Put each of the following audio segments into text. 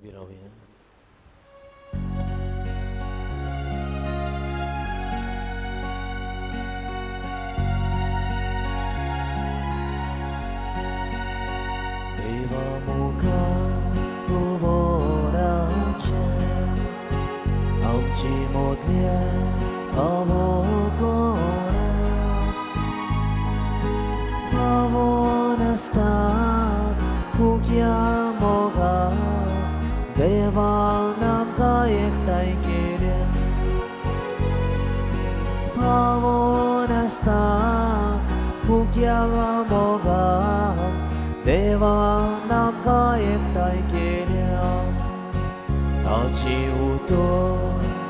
उबी रावया. देवा मुखार उबो रावचें आमची मोदल्या फावो कोरा फावो नासता फुक्या मोगा देवान आमकां एकठांय केल्या फावो नासता फुक्या मोगा देवान आमकां एकठांय केल्या ताची उतर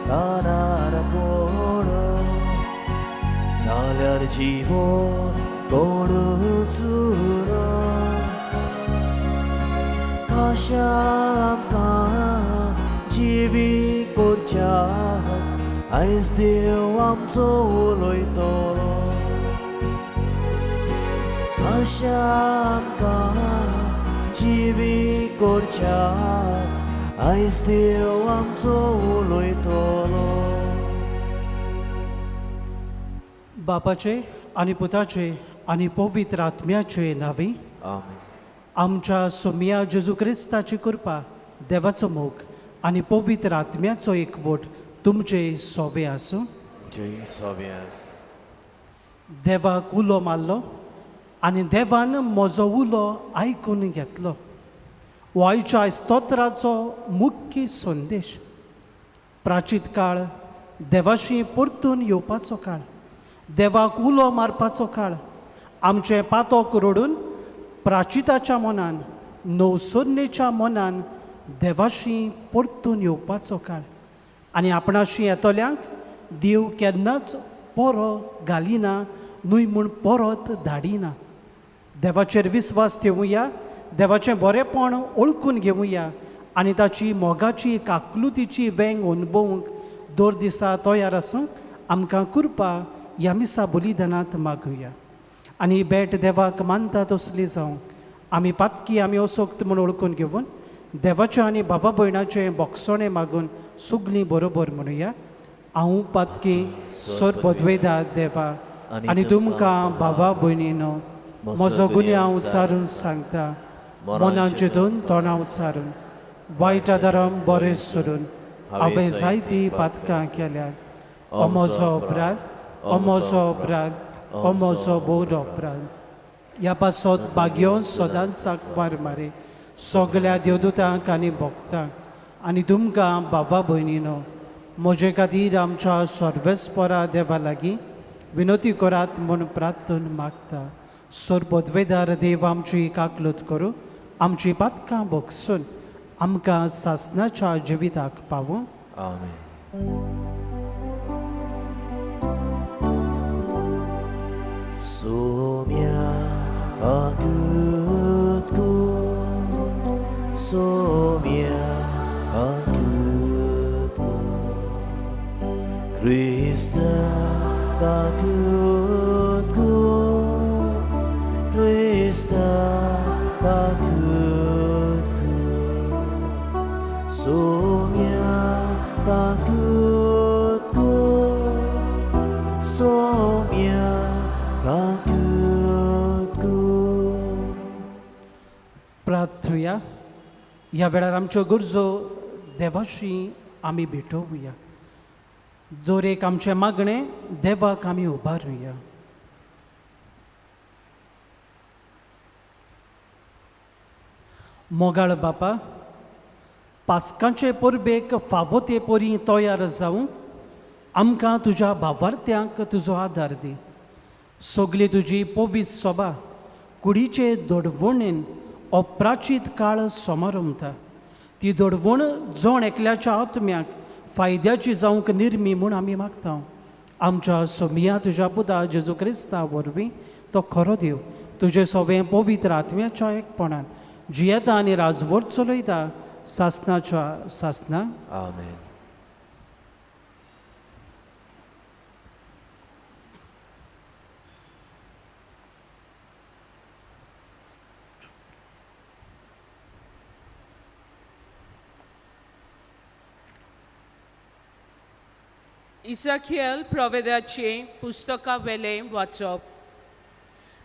कानार पडो जाल्यार जिवन गोडूच उरो खाशा आमकां जिवीत करच्याक आयज देव आमचो उलयतलो खाशा आमकां जिवीत करच्याक आयज देव आमचो उलयतलो. बापाचे आनी पुताचे आनी पवित्र आत्म्याचे नांवी आमेन. आमच्या सोमिया जेजू क्रिस्ताची कृपा, देवाचो मोग आनी पवित्र आत्म्याचो एकवट तुमचे सोवे आसूं. जय सोव्यास. देवाक उलो मारलो आनी देवान म्हजो उलो आयकून घेतलो. हो आयच्या स्तोत्राचो मुख्य संदेश. प्राचीत काळ देवाशी परतून येवपाचो काळ, देवाक उलो मारपाचो काळ. आमचें पातक रडून प्राचिताच्या मनान, नवसोन्नेच्या मनान देवाशी परतून येवपाचो काळ. आनी आपणाशी येतल्यांक देव केन्नाच पोरो घालिना न्हय म्हूण परत धाडिना. देवाचेर विस्वास ठेवुया, देवाचें बरेंपण ओळखून घेवया आनी ताची मोगाची काकलुतीची वेंग अनुभवूंक दर दिसा तयार आसूंक आमकां कृपा ह्या मिसा बलिदानांत मागुया. आनी भेट देवाक मानता तसली जावं आमी पातकी आमी असोक्त म्हूण ओळखून घेवन देवाचें आनी बाबा भयणाचें बोगसणें मागून सगलीं बरोबर म्हणुया. हांव पातकी सरपदवेदा देवा आनी तुमकां भावा भयणीनो म्हजो गुन्यांव उच्चारून सांगता, मनान चिंतून तोंडां उच्चारून वायट आदारान बरें सोडून हांवें जायतीं पातकां केल्यात. ओ म्हजो अपराध, ओ म्हजो अपराध, ओ म्हजो बोड अपराध. ह्या पासत भाग्यो सदांच साकवार मारी सगल्या देवदूतांक आनी भक्तांक आनी तुमकां भावा भयणीनो म्हजे खातीर आमच्या सर्वेस्परा देवा लागीं विनोती करात म्हूण प्रार्थन मागता. सरपदवेदार देव आमची काकलूत करूं, आमची पातकां भोगसून आमकां सासनाच्या जिविताक पावूं. आमेन. सोम्या काकूत सोम्या काकूत क्रिस्ता काकूत क्रिस्ता काकूत सोम्या काकूत सोम्या काकूत. प्रार्थुया. ह्या वेळार आमच्यो गरजो देवाशी आमी भेटोवया. दर एक आमचें मागणें देवाक आमी उबारुया. मोगाळ बापा, पास्कांचे परबेक फावो ते परी तयार जावंक आमकां तुज्या भावार्थ्यांक तुजो आदार दी. सगली तुजी पवित्र सोबा कुडीचे दडवणेन हो प्राचीत काळ समारंभता. ती दडवण जण एकल्याच्या आत्म्याक फायद्याची जावंक निर्मी म्हूण आमी मागता. आमच्या सोमिया तुज्या पुता जेजू क्रिस्ता वरवीं तो खरो देव तुजे सवें पवित्र आत्म्याच्या एकपणान जियेता आनी राजवट चलयता सासनाच्या सासना. आमेन. इझाकियल प्रवेदाचें पुस्तका वेलें वाचप.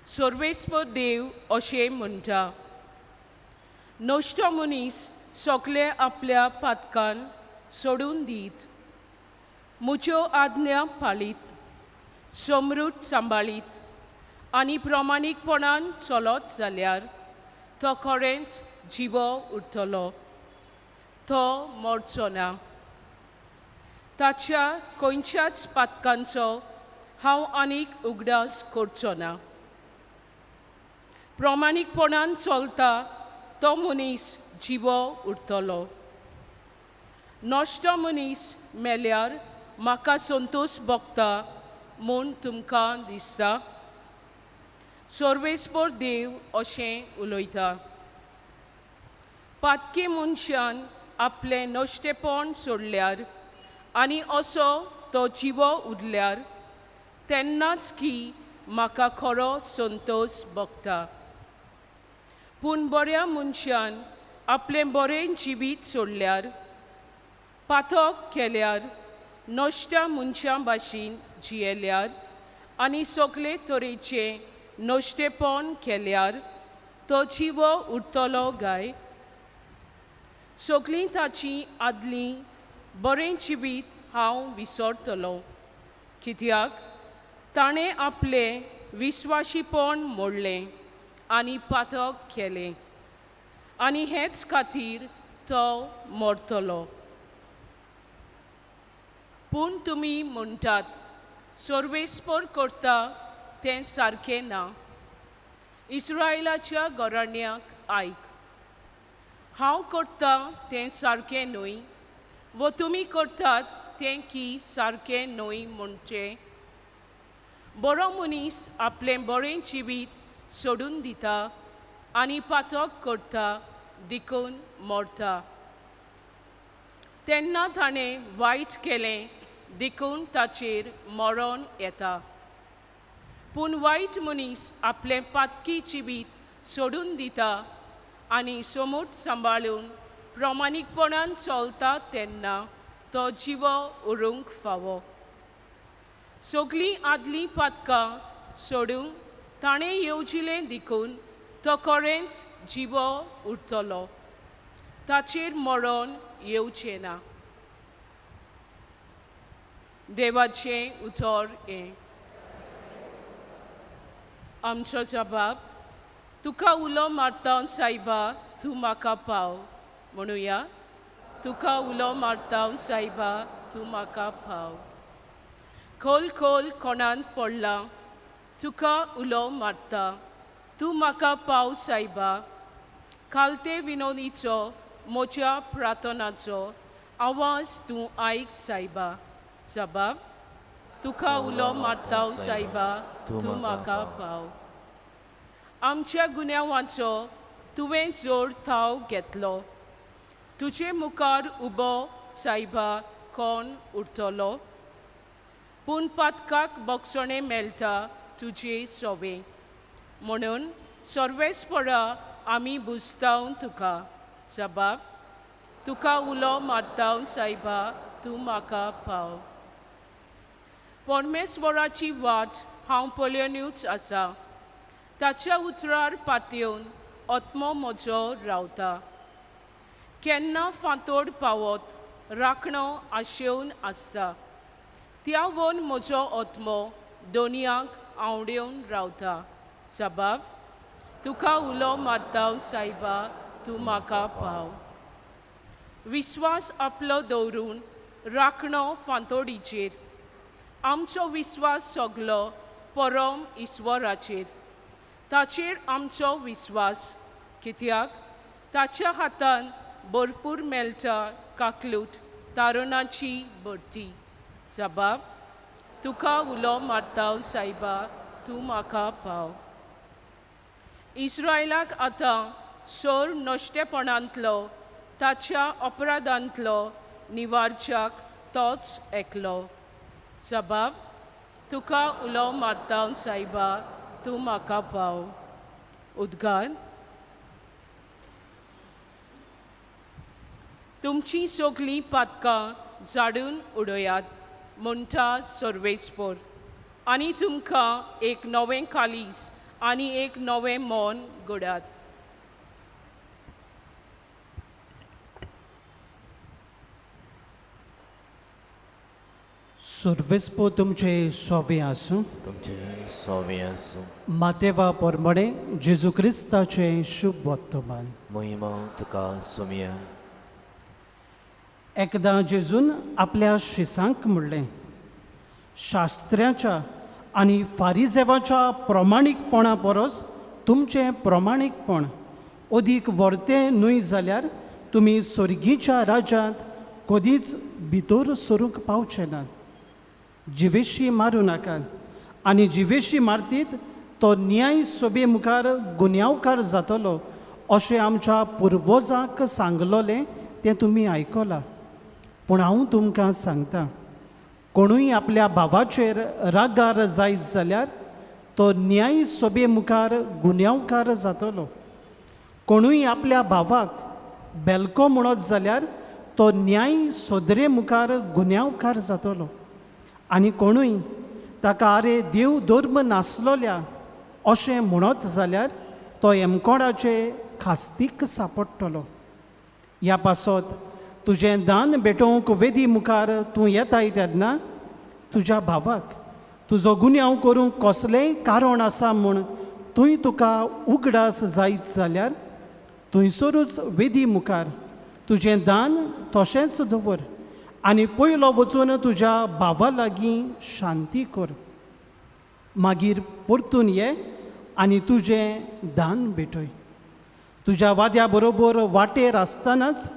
सर्वेस्पर देव अशें म्हणटा, नश्टो मनीस सगळे आपल्या पातकान सोडून दीत, म्हज्यो आज्ञा पाळीत, समृद्ध सांबाळीत आनी प्रमाणीकपणान चलत जाल्यार तो खरेंच जिवो उरतलो, तो मरचो ना. ताच्या खंयच्याच पातकांचो हांव आनीक उगडास करचो ना. प्रमाणीकपणान चलता तो मनीस जिवो उरतलो. नश्टो मनीस मेल्यार म्हाका संतोश भोगता म्हूण तुमकां दिसता? सर्वेस्पर देव अशें उलयता, पातकी मनशान आपलें नश्टेपण सोडल्यार आनी असो तो जिवो उरल्यार तेन्नाच की म्हाका खरो संतोश भोगता. पूण बऱ्या मनशान आपलें बरें जिवीत सोडल्यार, पातक केल्यार, नश्ट्या मनशां भाशेन जियेल्यार आनी सगळे तरेचें नश्टेपण केल्यार तो जिवो उरतलो काय? सगळीं ताची आदलीं बरें जिवीत हांव विसरतलो, कित्याक ताणें आपलें विस्वाशीपण मोडलें आनी पातक केलें आनी हेच खातीर तो मरतलो. पूण तुमी म्हणटात, सर्वेस्पर करता तें सारकें ना. इस्रायलाच्या घराण्याक आयक, हांव करता तें सारकें न्हय वो तुमी करतात तें की सारकें न्हय म्हणचें? बरो मनीस आपलें बरें जिवीत सोडून दिता आनी पातक करता देखून मरता. तेन्ना ताणें वायट केलें देखून ताचेर मरण येता. पूण वायट मनीस आपलें पातकी जिवीत सोडून दिता आनी समूट सांबाळून प्रमाणीकपणान चलता तेन्ना तो जिवो उरूंक फावो. सगळीं आदलीं पातकां सोडूंक ताणें येवजिलें देखून तो खरेंच जिवो उरतलो, ताचेर मरण येवचें ना. देवाचें उतर हें. आमचो जबाब, तुका उलो मारता सायबा, तूं म्हाका पाव. म्हणुया, तुका उलो मारता सायबा, तूं म्हाका पाव. खोल खोल कोणांत पडला, तुका उलो मारता, तूं म्हाका पाव सायबा. खालते विनोदीचो म्हज्या प्रार्थनाचो आवाज तूं आयक सायबा. जबाब, तुका उलो मारता सायबा, तूं म्हाका पाव. आमच्या गुन्यांवाचो तुवें जोड थाव घेतलो, तुजे मुखार उबो सायबा कोण उरतलो? पूण पातकाक बक्षणें मेळटा तुजे सोवे, म्हणून सर्वेस्परा आमी बुजताव तुका. जबाब, तुका उलो मारता सायबा, तूं म्हाका पाव. परमेश्वराची वाट हांव पळोवनूच आसा, ताच्या उतरार पातयेवन आत्मो म्हजो रावता. केन्ना फांतोड पावत राखणो आशेवन आसता, त्या वन म्हजो आत्मो दोनयांक आंवडेवन रावता. जबाब, तुका उलो मारता सायबा, तूं म्हाका पाव. विस्वास आपलो दवरून राखणो फांतोडीचेर, आमचो विस्वास सगलो परम ईश्वराचेर, ताचेर आमचो विस्वास, कित्याक ताच्या हातान भरपूर मेळटा काकलूट तारुणाची भरती. जबाब, तुका उलो मारता सायबा, तूं म्हाका पाव. इस्रायलाक आतां सोर नश्टेपणांतलो ताच्या अपराधांतलो निवारच्याक तोच एकलो. जबाब, तुका उलो मारता सायबा, तूं म्हाका पाव. उद्गार, तुमचीं सगळीं पातकां झाडून उडयात म्हणटा सर्वेस्पोर. आनी तुमकां एक नवें कालीस आनी एक नवें मन घडात. सर्वेस्पो तुमचे सोवे आसूं. तुमचे सोवे आसूं. मातेवा परमणे जेजू क्रिस्ताचें शुभ वर्तमान. महिमा तुका सोम्या. एकदां जेजून आपल्या शिसांक म्हणलें, शास्त्र्याच्या आनी फारिजेवाच्या प्रमाणीकपणा परस तुमचें प्रमाणीकपण अदीक व्हरतें न्हय जाल्यार तुमी सर्गीच्या राज्यांत कदीच भितर सरूंक पावचे नात. जिवेशी मारूं नाकात आनी जिवेशी मारतीत तो न्याय सभे मुखार गुन्यांवकार जातलो अशें आमच्या पुर्वजांक सांगलोलें तें तुमी आयकलां. पूण हांव तुमकां सांगता, कोणूय आपल्या भावाचेर रागार जायत जाल्यार तो न्याय सभे मुखार गुन्यांवकार जातलो. कोणूय आपल्या भावाक बेलको म्हणत जाल्यार तो न्याय सोदरे मुखार गुन्यांवकार जातलो. आनी कोणूय ताका आरे देव धर्म नासलोल्या अशें म्हणत जाल्यार तो एमकोडाचे खास्तीक सापडटलो. ह्या पासत तुजें दान भेटोवंक वेदी मुखार तूं येताय तेन्ना तुज्या भावाक तुजो गुन्यांव करूंक कसलेंय कारण आसा म्हूण तूंय तुका उगडास जायत जाल्यार थंयसरूच वेदी मुखार तुजें दान तशेंच दवर आनी पयलो वचून तुज्या भावा लागीं शांती कर. मागीर परतून ये आनी तुजें दान भेटय. तुज्या वाद्या बरोबर वाटेर आसतनाच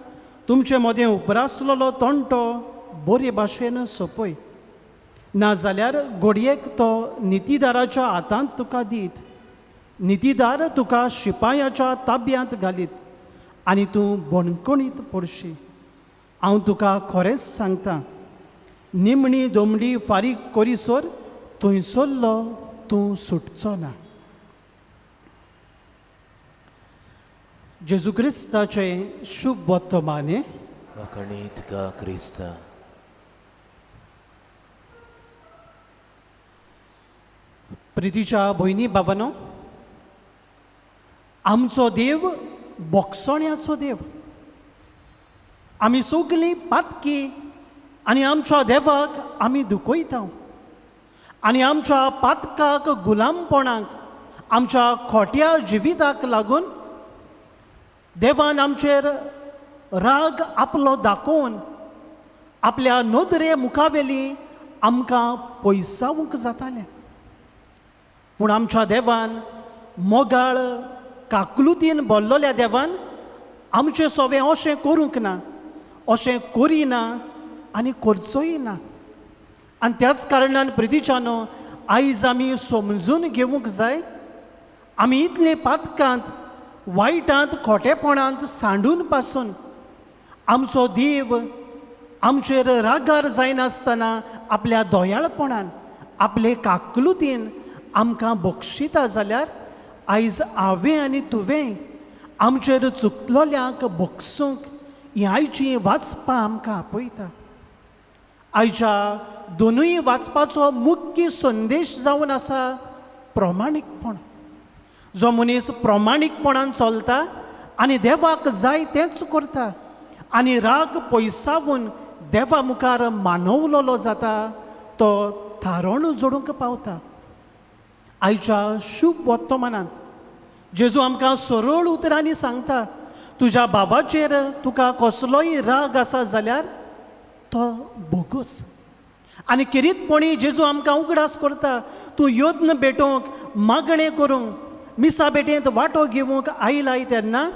तुमचे मदें उप्रासलेलो तंटो बरे भाशेन सोंपय, नाजाल्यार घडयेक तो नितीदाराच्या हातांत तुका दीत, नितीदार तुका शिपायाच्या ताब्यांत घालीत आनी तूं बणकणीत पडशी. हांव तुका खरेंच सांगता, निमणी दोमडी फारीक करीसर थंयसरलो तूं सुटचो ना. जेजू क्रिस्ताचें शुभ वर्तमाने. वाखाणी तुका क्रिस्ता. प्रितीच्या भयणी बाबानो, आमचो देव बोगसण्याचो देव. आमी सगलीं पातकी आनी आमच्या देवाक आमी दुखयता आनी आमच्या पातकाक गुलामपणाक आमच्या खोट्या जिविताक लागून देवान आमचेर राग आपलो दाखोवन आपल्या नदरे मुखावेली आमकां पयसावंक जातालें. पूण आमच्या देवान मोगाळ काकलुतीन भरलेल्या देवान आमचें सोवें अशें करूंक ना, अशें करिना आनी करचोय ना. आनी त्याच कारणान प्रितीच्यानो आयज आमी समजून घेवंक जाय, आमी इतले पातकांत वायटांत खोटेपणांत सांडून पासून आमचो देव आमचेर रागार जायनासतना आपल्या दोयाळपणान आपले काकलुतीन आमकां बक्षिता जाल्यार आयज हांवें आनी तुवें आमचेर चुकलोल्यांक बक्षूंक ही आयची वाचपां आमकां आपयता. आयच्या दोनूय वाचपाचो मुख्य संदेश जावन आसा प्रमाणीकपण. जो मनीस प्रमाणीकपणान चलता आनी देवाक जाय तेंच करता आनी राग पयसावून देवा मुखार मानवलोलो जाता तो थारण जोडूंक पावता. आयच्या शुभ वर्तमानान जेजू आमकां सरळ उतरांनी सांगता, तुज्या भावाचेर तुका कसलोय राग आसा जाल्यार तो भोगोस. आनी किरीतपणी जेजू आमकां उगडास करता, तूं यत्न भेटोवंक मागणें करूंक मिसा भेटेंत वांटो घेवंक आयलाय तेन्ना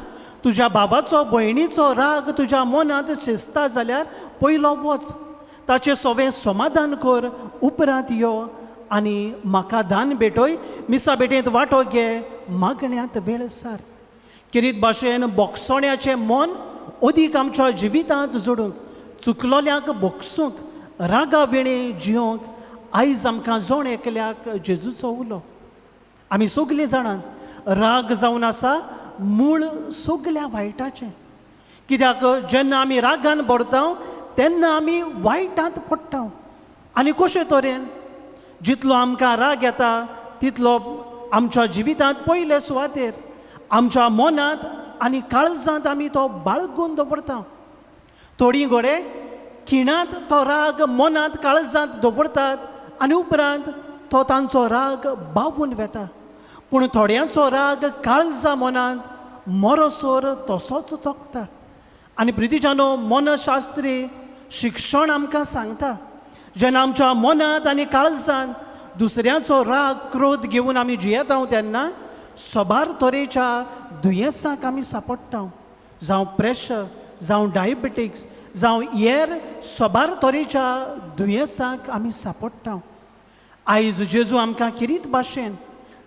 तुज्या भावाचो भयणीचो राग तुज्या मनांत शिजता जाल्यार पयलो वच, ताचें सोवें समाधान कर, उपरांत यो आनी म्हाका दान भेटय, मिसा भेटेंत वांटो घे, मागण्यांत वेळ सार. किरीत भाशेन बोगसोण्याचें मन अदीक आमच्या जिवितांत जोडूंक, चुकलोल्यांक बोगसूंक, रागा विणें जियोंक आयज आमकां जोण एकल्याक जेजूचो उलो. आमी सगलीं जाणां राग जावन आसा मूळ सगल्या वायटाचें. कित्याक जेन्ना आमी रागान भरता तेन्ना आमी वायटांत पडटा आनी कशे तरेन जितलो आमकां राग येता तितलो आमच्या जिवितांत पयले सुवातेर आमच्या मनांत आनी काळजांत आमी तो बाळगून दवरता. थोडीं घोडे खिणांत तो राग मनांत काळजांत दवरतात आनी उपरांत तो तांचो राग बावून वेता. पूण थोड्यांचो राग काळजा मनांत मरोसर तसोच तोखता. आनी प्रितीच्यानो, मनशास्त्री शिक्षण आमकां सांगता जेन्ना आमच्या मनांत आनी काळजांत दुसऱ्यांचो राग क्रोध घेवन आमी जियेता तेन्ना सबार तरेच्या दुयेंसांक आमी सांपडटा. जावं प्रेशर, जावं डायबिटीक्स, जावं हेर सबार तरेच्या दुयेंसांक आमी सांपडटा. आयज जेजू आमकां किरीत भाशेन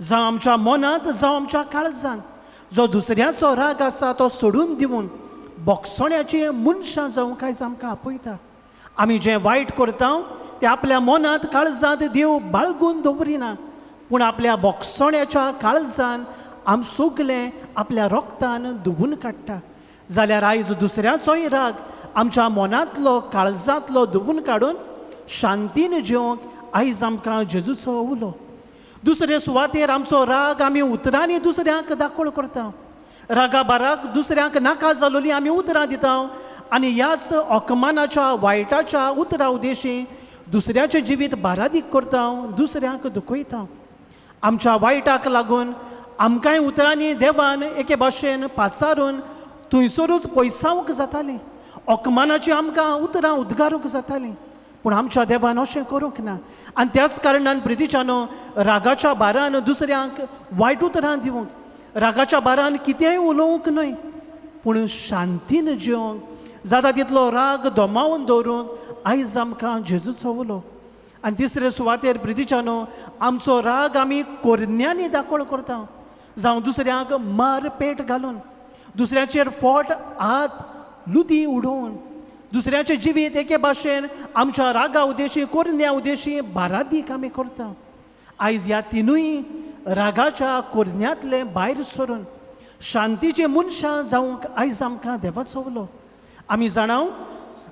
जावं आमच्या मनांत जावं आमच्या काळजांत जो दुसऱ्याचो राग आसा तो सोडून दिवन बोगसण्याची मनशां जावंक आयज आमकां आपयता. आमी जें वायट करता तें आपल्या मनांत काळजांत देव बाळगून दवरिना, पूण आपल्या बोगसण्याच्या काळजान आम सगलें आपल्या रोगतान धुवून काडटा. जाल्यार आयज दुसऱ्याचोय राग आमच्या मनांतलो काळजांतलो धुवून काडून शांतीन जेवंक आयज आमकां जेजूचो उलो. दुसरे सुवातेर आमचो राग आमी उतरांनी दुसऱ्यांक दाखोळ करता. रागा बाराक दुसऱ्यांक नाका जालोली आमी उतरां दिता आनी ह्याच अकमानाच्या वायटाच्या उतरां उद्देशी दुसऱ्याचें जिवीत बारादीक करता, दुसऱ्यांक दुखयता. आमच्या वायटाक लागून आमकांय उतरांनी देवान एके भाशेन पाचारून थंयसरूच पयसावंक जातालीं, अकमानाची आमकां उतरां उद्गारूंक जातालीं. पूण आमच्या देवान अशें करूंक ना. आनी त्याच कारणान प्रितीच्यानो, रागाच्या बारान दुसऱ्यांक वायट उतरां दिवंक, रागाच्या बारान कितेंय उलोवंक न्हय, पूण शांतीन जिवंक जाता तितलो राग दमावन दवरूंक आयज आमकां जेजूचो उलो. आनी तिसरे सुवातेर प्रितीच्यानो, आमचो राग आमी कोरन्यांनी दाखोळ करता. जावं दुसऱ्यांक मार पेट घालून, दुसऱ्याचेर फोट हात लुदी उडोवन, दुसऱ्याचें जिवीत एके भाशेन आमच्या रागा उद्देशी कोरन्या उद्देशी बारादीक आमी करता. आयज ह्या तिनूय रागाच्या कोरन्यांतले भायर सरून शांतीचे मनशां जावंक आयज आमकां देवाचो उलो. आमी जाणाव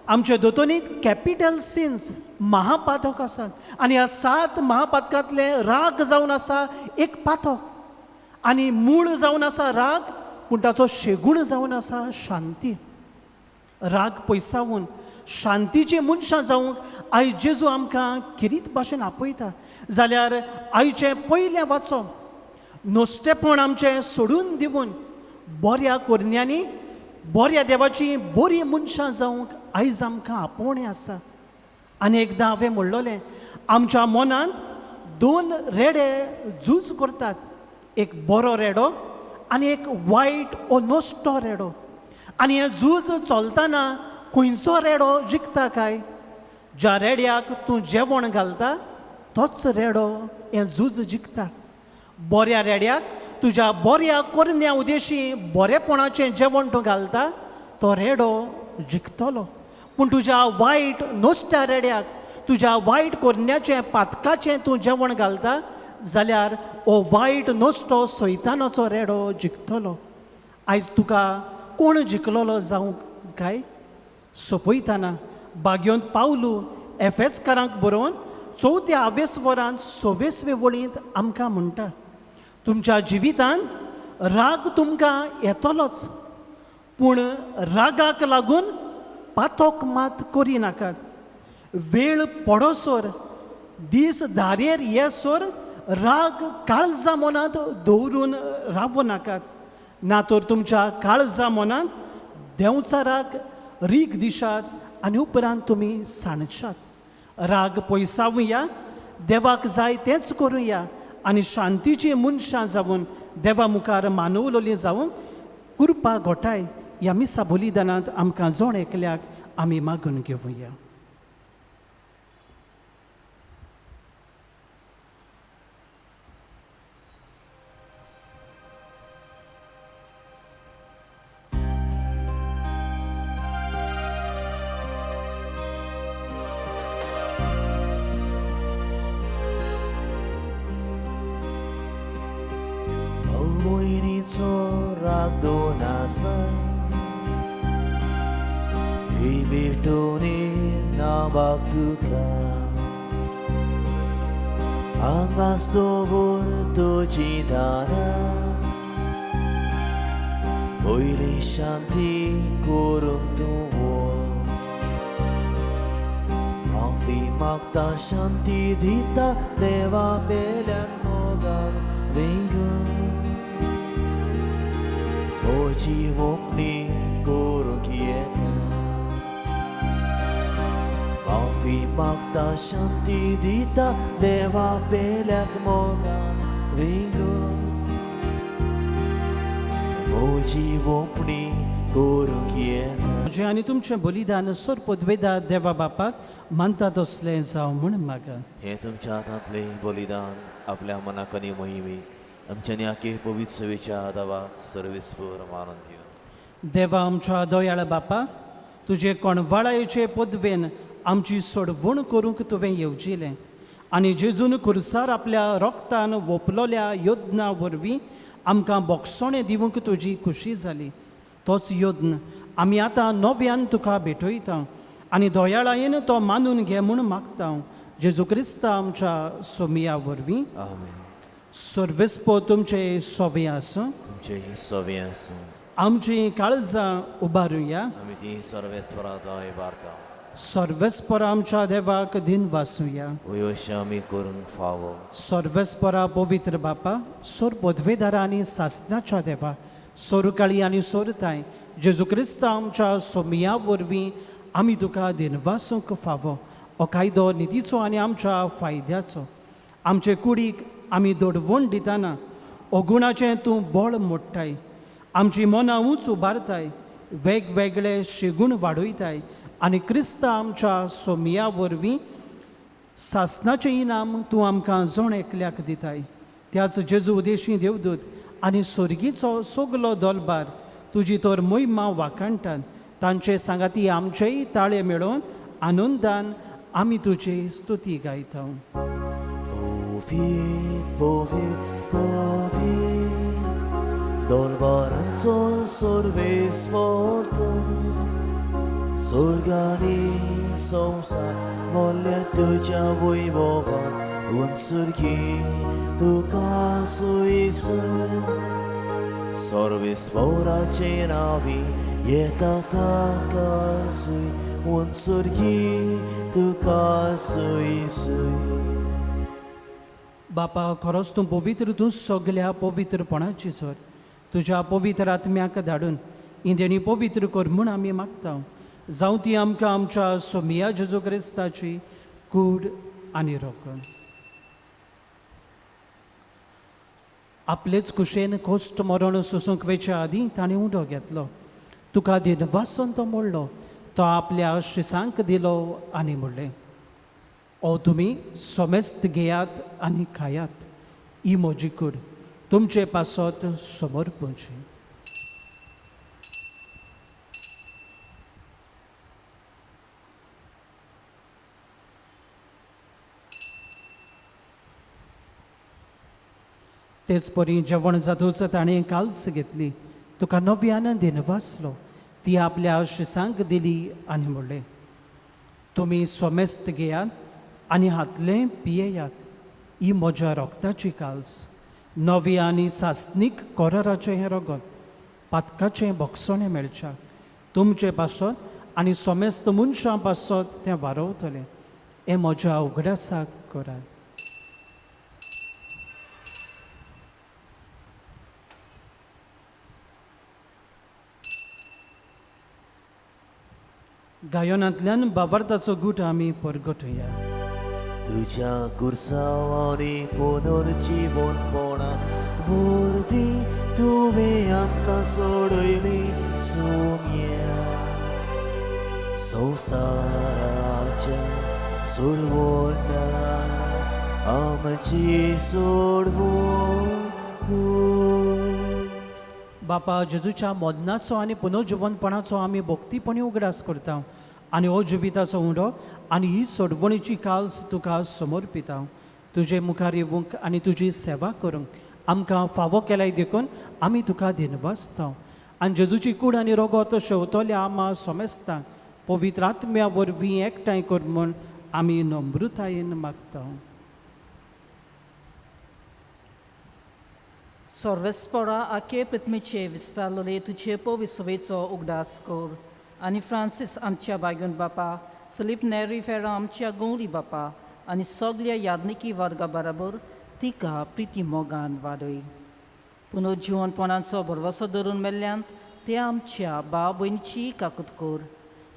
आमच्या दोतोनीत कॅपिटल सिन्स महापातक आसात आनी ह्या 7 महापातकांतले राग जावन आसा एक पातक आनी मूळ जावन आसा राग, पूण ताचो शेगूण जावन आसा शांती. राग पयसावून शांतीची मनशां जावंक आयज जेजू आमकां किरीत भाशेन आपयता. जाल्यार आयचें पयलें वाचप नोस्टेपण आमचें सोडून दिवन बऱ्या कोरन्यांनी बऱ्या देवाची बरी मनशां जावंक आयज आमकां आपोवणें आसा. आनी एकदां हांवें म्हणलोलें, आमच्या मनांत 2 रेडे झूज करतात, एक बरो रेडो आनी एक वायट ओ नश्टो रेडो. आनी हें झूज चलतना खंयचो रेडो जिखता काय? ज्या रेड्याक तूं जेवण घालता तोच रेडो हें झूज जिखता. बऱ्या रेड्याक तुज्या बऱ्या कोरन्या उद्देशी बरेपणाचें जेवण तूं घालता तो रेडो जिखतलो. पूण तुज्या वायट नश्ट्या रेड्याक तुज्या वायट कोरन्याचें पातकाचें तूं जेवण घालता जाल्यार हो वायट नश्टो सैतानाचो रेडो जिखतलो. आयज तुका कोण जिखलोलो जावंक काय? सोंपयतना बागयोंत पावलू एफेजकारांक बरोवन 4 आवेसवरांत 26 वळींत आमकां म्हणटा, तुमच्या जिवितांत राग तुमकां येतलोच, पूण रागाक लागून पातोक मात करिनाकात. वेळ पडोसर दीस धारेर येसर राग काळजा मनांत दवरून रावो नाकात, ना तर तुमच्या काळजा मनांत देंवचाराक रीग दिशात आनी उपरांत तुमी सांडशात. राग पयसावया, देवाक जाय तेंच करुया आनी शांतीची मनशां जावन देवा मुखार मानवलोली जावन कृपा घोटाय ह्या मिसा बलिदानांत आमकां जण एकल्याक आमी मागून घेवया. Ibituni na bagduka हांगाच दवर तुजी दारां पयली शांती करूंक तूं वच माफी मागता शांती दिता देवा पेल्यान मोगान विंगून म्हजी ओपणी करूंक येता माफी मागता शांती दिता देवा पेल्याक मोगान विंगून म्हजी ओपणी करूंक येता. म्हजें आनी तुमचें बलिदान सोर पदवेदा देवा बापाक मानता तसलें जावं म्हूण मागा. हें तुमच्या हातांतलें बलिदान आपल्या मनाक आनी मोहिमेक आमच्या आखे पवित्र सेवेच्या आदावाक सर्वेस्पर मानून दिवन. देवा आमच्या दयाळ बापा, तुजे कोणवाळायेचे पदवेन आमची सोडवण करूंक तुवें येवजिलें आनी जेजून खुर्सार आपल्या रोगतान वोपलोल्या योजना वरवीं आमकां बोगसणें दिवंक तुजी खुशी जाली. तोच योद्न आमी आतां नव्यान तुका भेटयता आनी दयाळायेन तो मानून घे म्हूण मागता जेजू क्रिस्ता आमच्या सोमिया वरवीं. आमेन. सर्वेस्पो तुमचे सोवे आसूं. तुमचें सोवे आसूं. आमची काळजां उबारुया. आमी ती सर्वेस्परा इबारता. सर्वेस्पर आमच्या देवाक दिन वासुया. अशें आमी करूंक फावो. सर्वेस्परा पवित्र बापा, सोर पदवेदारा आनी सासनाच्या देवा, सोरकाळी आनी सोरताय जेजू क्रिस्ता आमच्या सोमिया वरवीं आमी तुका दिनवासूंक फावो. हो कायदो नितीचो आनी आमच्या फायद्याचो. आमचे कुडीक आमी दडवण दितना अगुणाचें तूं बळ मोडटाय, आमची मनां उंच उबारताय, वेगवेगळे शेगूण वाडयताय आनी क्रिस्ता आमच्या सोमिया वरवीं सासनाचें इनाम तूं आमकां जण एकल्याक दिताय. त्याच जेजू उदेशी देवदूत आनी सोर्गीचो सगलो दोलबार तुजी तर मोहिमा वाखाणटात. तांचे सांगाती आमचेय ताळे मेळोवन आनंदान आमी तुजी स्तुती गायता. पवित्र पवित्र पवित्र दोलबारांचो सर्वेस्पर तूं, स्वर्गानी संवसार मोल्ल्या तुज्या वैभवान उंचुरगी तुका सुयसून. सर्वेस्पराचे नांवी येता ताका सुय उंचुरगी तुका सुयसूय. बापा, खरोच तूं पवित्र, तूं सगल्या पवित्रपणाची सर. तुज्या पवित्र आत्म्याक धाडून इंदेणी पवित्र कर म्हूण आमी मागता. जावं ती आमकां आमच्या सोमिया जेजू क्रिस्ताची कूड आनी रोखण. आपलेच कुशेन कोश्ट मरण सोसूंक वेच्या आदीं ताणें उडो घेतलो. तुका दिनवासून तो मोडलो, तो आपल्या शिसांक दिलो आनी म्हणलें, ओ तुमी सोमेस्त घेयात आनी खायात, ही म्हजी कूड तुमचे पासत समर्पणची. तेच परी जेवण जातूच ताणें काल्स घेतली, तुका नव्यान दिनवासलो, ती आपल्या शिसांक दिली आनी म्हणलें, तुमी सोमेस्त घेयात आनी हातलें पियेयात, ही म्हज्या रोगताची काल्स, नवी आनी सासनीक कोराराचें हें रगत, पातकाचें भोगसणें मेळच्या तुमचे पासत आनी सोमेस्त मनशां पासत तें वारवतलें. हें म्हज्या उगडासाक करात. गायनांतल्यान बाबार्थाचो गूट आमी परगटुया. तुज्या कुर्सांवांनी पुनर्जिवनपणा वरवीं तुवें आमकां सोडयली सोम्या. संवसाराच्या सोडवणारा आमची सोडवण. बापा, जेजूच्या मदनाचो आनी पुनर्जिवनपणाचो आमी भक्तीपणी उगडास करता आनी हो जिविताचो उंडो आनी ही सोडवणीची काल्स तुका समर्पिता. तुजे मुखार येवंक आनी तुजी सेवा करूंक आमकां फावो केल्याय देखून आमी तुका दिनवासता. आनी जेजूची कूड आनी रोगोत शेवतल्या आमा सोमेस्तांक पवित्र आत्म्या वरवीं एकठांय कर म्हूण आमी नम्रतायेन मागता. सर्वेस्पोरा आखे पृथ्वीचे विस्तारलेले तुजे पविसवेचो उगडास कर आनी फ्रांसीस आमच्या बागून बापा, फिलीप नेरी फेरा आमच्या गौरी बापा आनी सगल्या यादनिकी वर्गा बराबर तिका प्रिती मोगान वाडय. पुनर्जिवनपणाचो भरवसो धरून मेल्ल्यान ते आमच्या भाव भयणीची काकूत कर.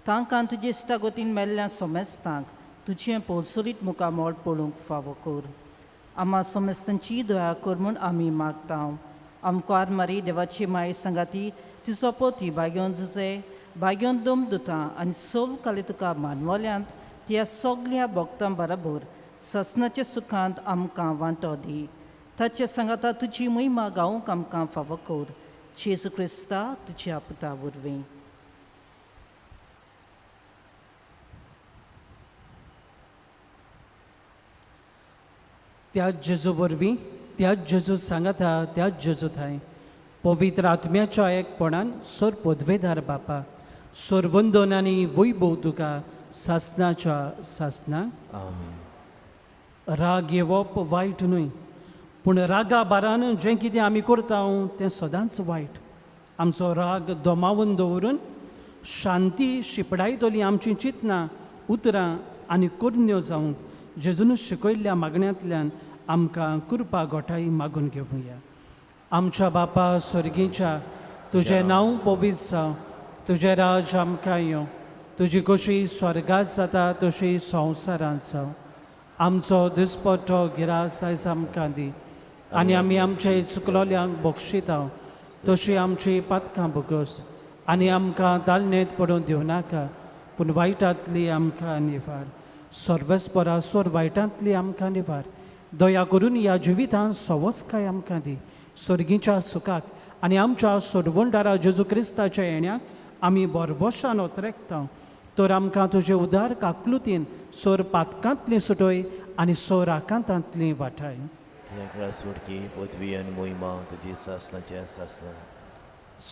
तांकां तुजे इश्टागतीन मेल्ल्या सोमेस्तांक तुजें पोलसुरीत मुखामळ पळोवंक फावो कर. आमा सोमेस्तांची दया कर म्हूण आमी मागता. आमकार मारी देवाची माये सांगाती तिचो पोती बागेवन जुजे बागेवन दम दुता आनी सव काली तुका मानवल्यांत त्या सगल्या भक्तां बराबर ससनाच्या सुखांत आमकां वांटो दी. ताचे सांगाता तुजी महिमा गावंक आमकां फावो कर. जेजू क्रिस्ता तुज्या पुता वरवीं. त्याच जेजू वरवीं, त्याच जेजू सांगाता, त्याच जेजू थांय पवित्र आत्म्याच्या एकपणान सर पदवेदार बापा सरवंदन आनी वैभव तुका सासनाच्या सासना. आमेन. राग येवप वायट न्हय, पूण रागा बारान जें कितें आमी करता तें सदांच वायट. आमचो राग दमावन दवरून शांती शिपडायतली आमचीं चिंतनां, उतरां आनी करण्यो जावंक जेजून शिकयल्ल्या मागण्यांतल्यान आमकां कृपा गोठाय मागून घेवया. आमच्या बापा स्वर्गीच्या, तुजें नांव पवित्र जावं, तुजें राज आमकां येवं, तुजी कशी स्वर्गांत जाता तशी संवसारांत जावं. आमचो दिसपट्टो गिरास आयज आमकां दी आनी आमी आमचे चुकलोल्यांक बक्षिता तशी आमची पातकां भोगस आनी आमकां दालनेत पडून दिवं नाका, पूण वायटांतली आमकां निवार. सर्वेस्परा सोर वायटांतली आमकां निवार. दया करून ह्या जिवितांत सवस्काय आमकां दी. सर्गीच्या सुखाक आनी आमच्या सोडवणदारा जेजू क्रिस्ताच्या येण्याक आमी बरवशान ओतरेकता. तर आमकां तुजे उदार काकलुतीन सोर पातकांतली सुटय आनी सोर आकांतांतली वाठाय. सोडकी पदवी आनी मोहिमा तुजी सासनाच्या सासना.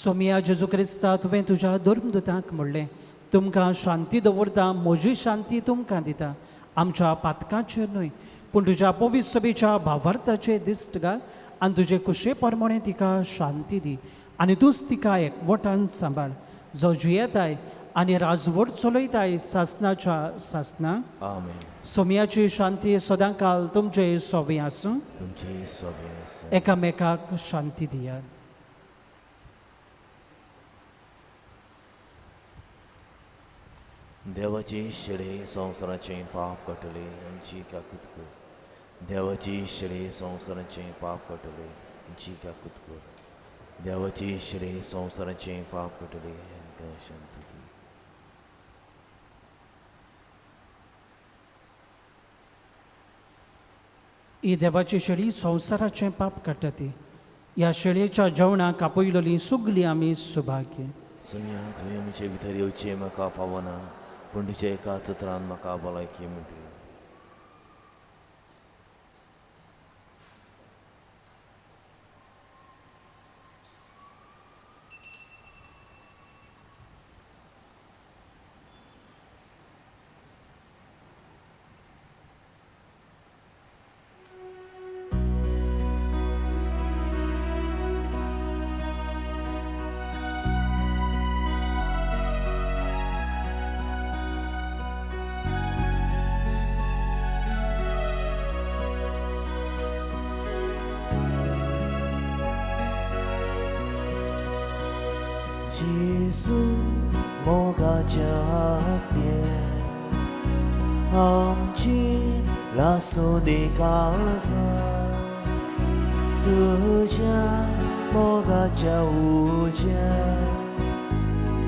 सोमिया जेजू क्रिस्ता, तुवें तुज्या धर्मदूतांक म्हणलें, तुमकां शांती दवरता, म्हजी शांती तुमकां दिता. आमच्या पातकांचेर न्हय पूण तुज्या पवित्र सभेच्या भावार्थाचेर दिश्ट घाल आनी तुजे कुशे प्रमाणे तिका शांती दी आनी तूंच तिका एकवटान सांबाळ, जो जियेताय आनी राजवट चलयताय सासनाच्या सासना. आमेन. सोमियाची शांती सदांकाल तुमचे सोवे आसूं. तुमचे सोवे आसूं. एकामेकाक शांती दियात. देवाची शेळे संवसाराचें पाप काडटले आमची काकूत कर. देवाची शेळे संवसाराचें पाप काडटले आमची काकूत कर. देवाची शेळे संवसाराचें पाप काडटले आमकां शांती दी. ही देवाची शेळी संवसाराचें पाप काडटा ती. ह्या शेळयेच्या जेवणाक आपयलोली सगळीं आमी सुभाग्य. सोम्या, तुवें आमचे भितर येवचें म्हाका फावना, पूण तुज्या एका उतरान म्हाका भलायकी मेळटली. जेजू मोगाच्या आपल्या आमची लासो काळजा, तुज्या मोगाच्या उज्या,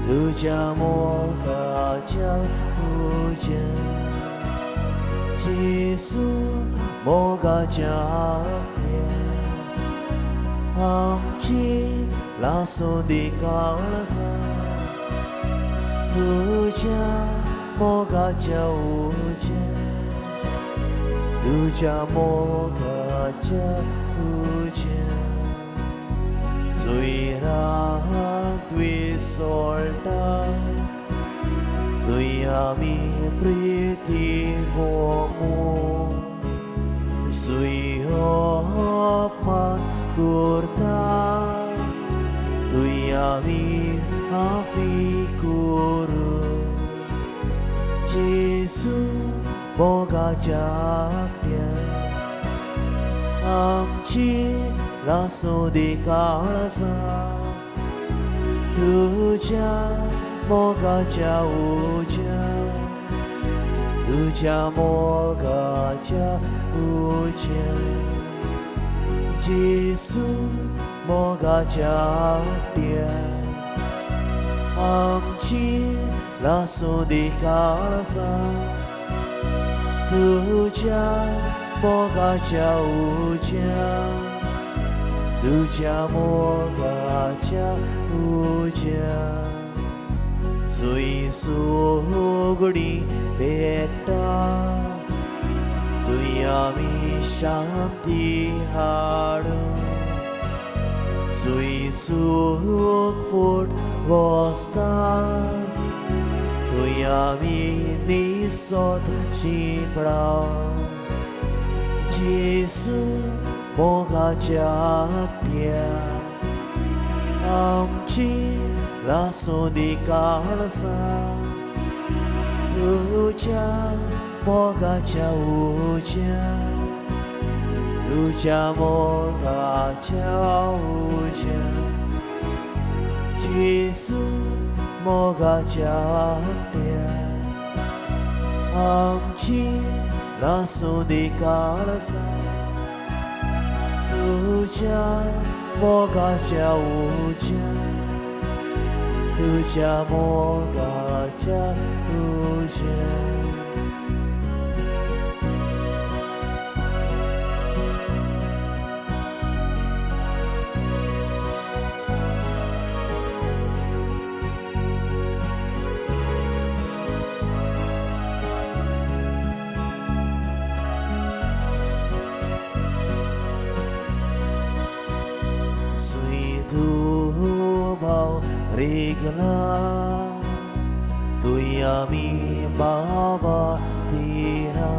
तुज्या मोगाच्या उज्या. जेजू मोगाच्या आपल्या आमची लासो काळजा, तुज्या मोगाच्या उज्या, तुज्या मोगाच्या उज्या. सुयराक विसोळटा तुय आमी प्रिती वोमो, सुय अपमान करता तुय आमी माफी करू जेजू मोगाच्या आट्या आमची लासूं दी काळजा तुज्या मोगाच्या उज्या तुज्या मोगाच्या उज्या जेजू मोगाच्या आट्या आमची लासूं दी काळजा तुज्या मोगाच्या उज्या तुज्या मोगाच्या उज्या सुई सुगडी पेट्टा तुय आमी शांती हाडू सुई चूक फूट वसता तुय आमी निसोत शिंपडा जेजू मोगाच्या आट्या आमची लासूं दी काळजा तुज्या मोगाच्या उज्या तुज्या मोगाच्या उज्या जेजू मोगाच्या आट्या आमची लासूं दी काळजा तुज्या मोगाच्या उज्या तुज्या मोगाच्या उज्या. रेगला तुय आमी बाबा तिरा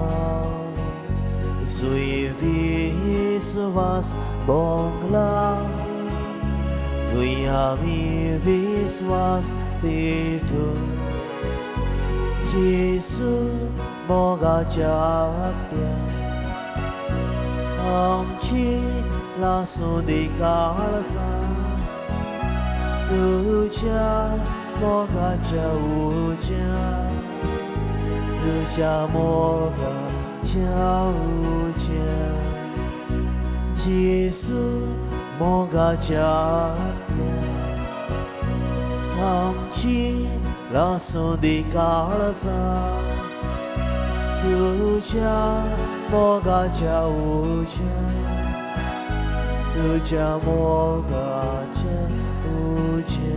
सुय विस्वास बोंगला तुय आमी विस्वास पेटू जेजू मोगाच्या आट्या आमची लासूं दी काळजा तुज्या मोगाच्या उज्या तुज्या मोगाच्या उज्या जेजू मोगाच्या आट्या आमची लासूं दी काळजा तुज्या मोगाच्या उज्या तुज्या मोगाच्या उज्या.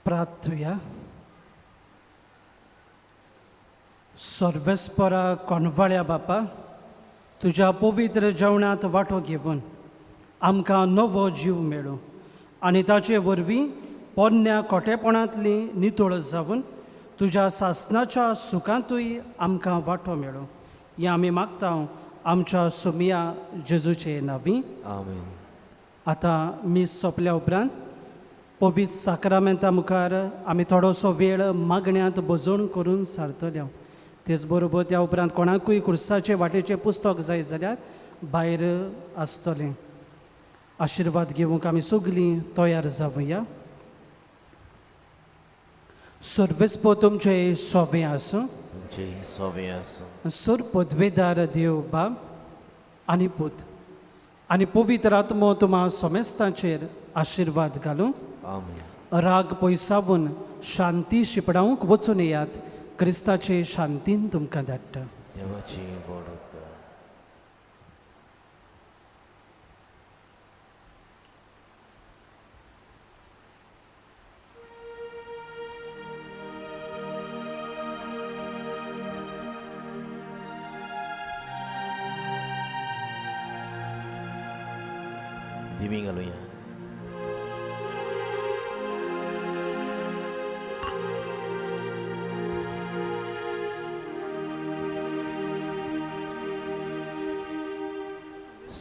प्रार्थुया. सर्वेस्परा कोणवाळ्या बापा तुज्या पवित्र जेवणांत वांटो घेवन आमकां नवो जीव मेळूं आनी ताचे वरवीं पोरण्या खोटेपणांतली नितळ जावन तुज्या सासनाच्या सुखांतूय आमकां वांटो मेळूं हें आमी मागता आमच्या सोमिया जेजूचे नांवी. आमेन. आतां मीस सोंपल्या उपरांत पवित्र साक्रामेंता मुखार आमी थोडोसो वेळ मागण्यांत भजवण करून सारतले. तेच बरोबर त्या उपरांत कोणाकूय खुर्साचे वाटेचें पुस्तक जाय जाल्यार भायर आसतलें. आशिर्वाद घेवंक आमी सगळीं तयार जावया. सर्वेस्पो तुमचें सोवें आसूं. तुमचें सोवें आसूं. सर पदवेदार देव बाब आनी पूत आनी पवित्र आत्मो तुमा सोमेस्तांचेर आशिर्वाद घालूं. आमेन. राग पयसावून शांती शिपडावंक वचून येयात. क्रिस्ताचे शांतीन तुमकां धाडटा. देवाची व्हड उपकार. दिमी घालुया.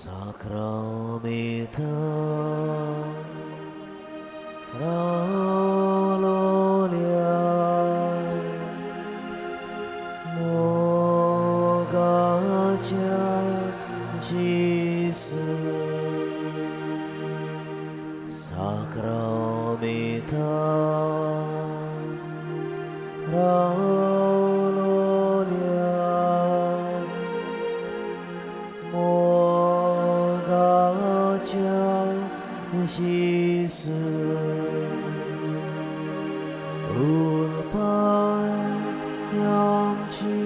Sacramento Ralolia Mogacha Jesu Sacramento Ralolia Mogacha Jesu Ulpayamchi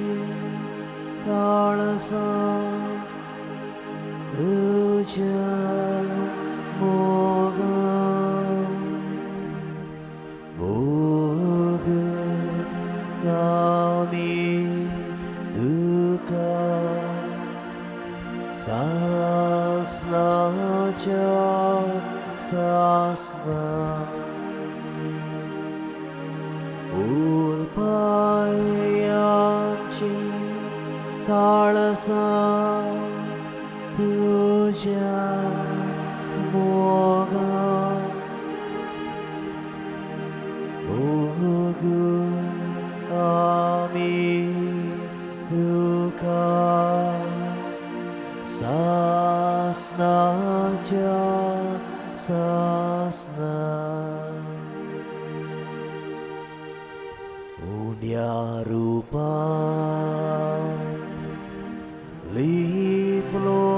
Kalasa Tuja Moga Moga Kami Duka Sasna cha sasna Ulpayamchi kalasa tuja moga Mogu ami duka Sasna cha sasna Unya rupa liplolia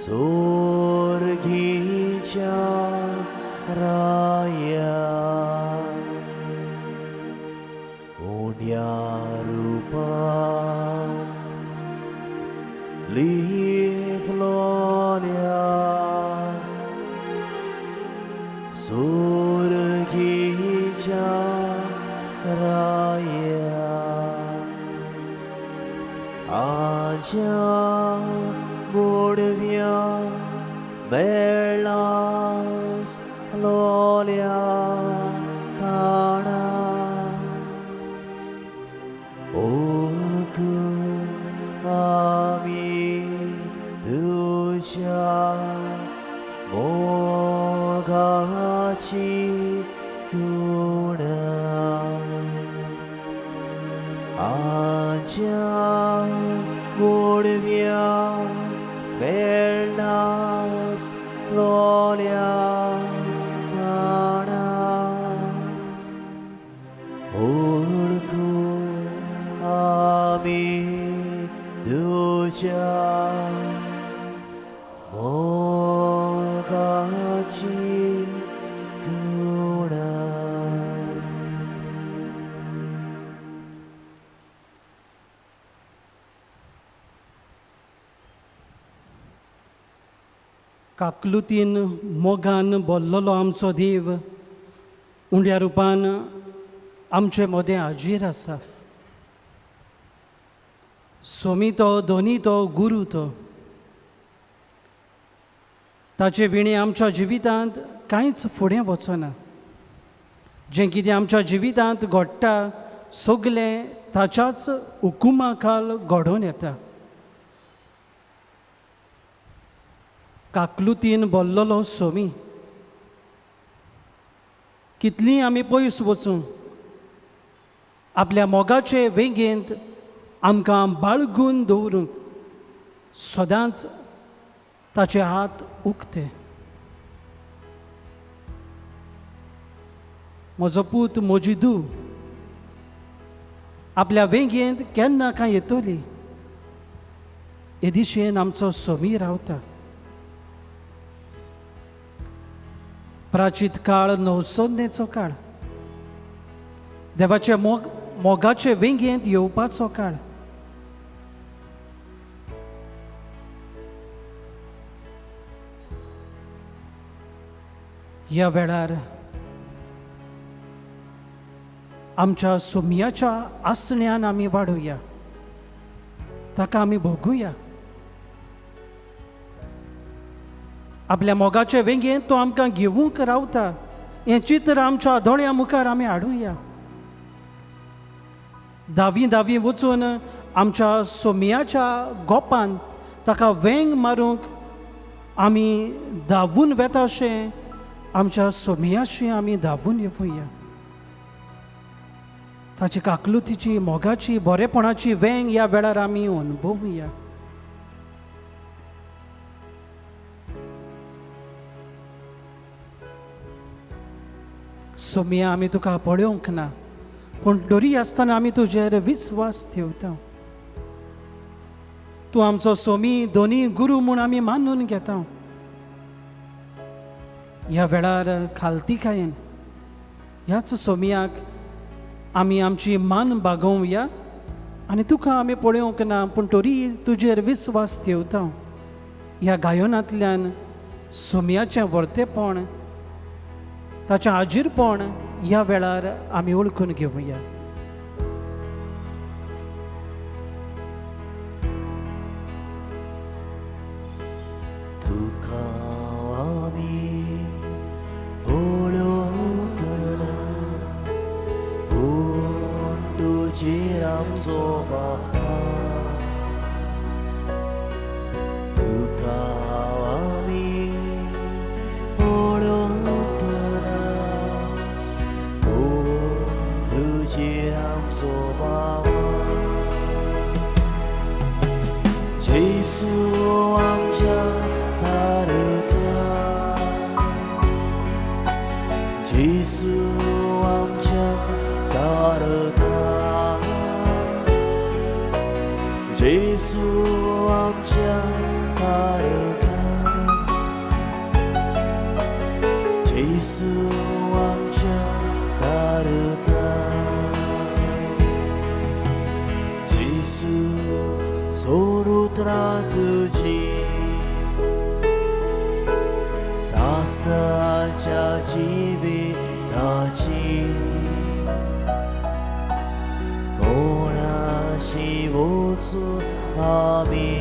Surgicha raya Unya rupa liplolia Surgicha raya Aja Bodvya Belas Lolia Kana Olku Ami Duja Mogachi Kuna Aja Bodvya Belas Lolia Kana Olku Ami Duja Mogachi Kuna. काकलुतीन मोगान बोल्लोलो आमचो देव उंड्या रुपान आमचे मदें हाजीर आसा. सोमी तो, धनी तो, गुरू तो, ताचे विणें आमच्या जिवितांत कांयच फुडें वचना. जें कितें आमच्या जिवितांत घडटा सगलें ताच्याच हुकुमा खाल घडोवन येता. काकलुतीन बोल्लोलो सोमी कितलीं आमी पयस वचूं आपल्या मोगाचे वेंगेंत आमकां बाळगून दवरूंक सदांच ताचे हात उक्ते. म्हजो पूत म्हजी धूव आपल्या वेंगेंत केन्ना काय येतली हे दिशेन आमचो सोमी रावता. प्राचीत काळ नवसोन्नेचो काळ, देवाचे मोगाचे वेंगेंत येवपाचो काळ. ह्या वेळार आमच्या सोमयाच्या आसण्यान आमी वाडुया, ताका आमी भोगुया. आपल्या मोगाचे वेंगेंत तो आमकां घेवंक रावता हें चित्र आमच्या दोळ्यां मुखार आमी हाडुया. धावी धावी वचून आमच्या सोमयाच्या गोपान ताका वेंग मारूंक आमी धांवून वेता अशें आमच्या सोमयाशी आमी धांवून येवया. ताची काकलुतीची, मोगाची, बरेपणाची वेंग ह्या वेळार आमी अनुभवया. सोमया, आमी तुका पळोवंक ना, पूण डोरी आसतना आमी तुजेर विस्वास ठेवता. तूं आमचो सोमी, दोनी गुरू म्हूण आमी मानून घेता. ह्या वेळार खालतीकायेन ह्याच सोमयाक आमी आमची मान बागोवया आनी तुका आमी पळोवंक ना, पूण तरी तुजेर विस्वास ठेवता. ह्या गायनांतल्यान सोमयाचें वर्तेपण, ताचें आजीरपण ह्या वेळार आमी वळखून घेवया. तुका आमी पळोवंक ना, पूण तुजेर आमचो बापा. तुका आमी पळोवंक ना, पूण तुजेर आमचो बाबा. जेसू आमच्या तारका, जेसू आमच्या तारका, जेसू आमच्या तारका, जेसू आमच्या तारका. जेसू सोरुत्रा तुजी, सासनाच्या जिविताची, कोणाशी वचूं आमी,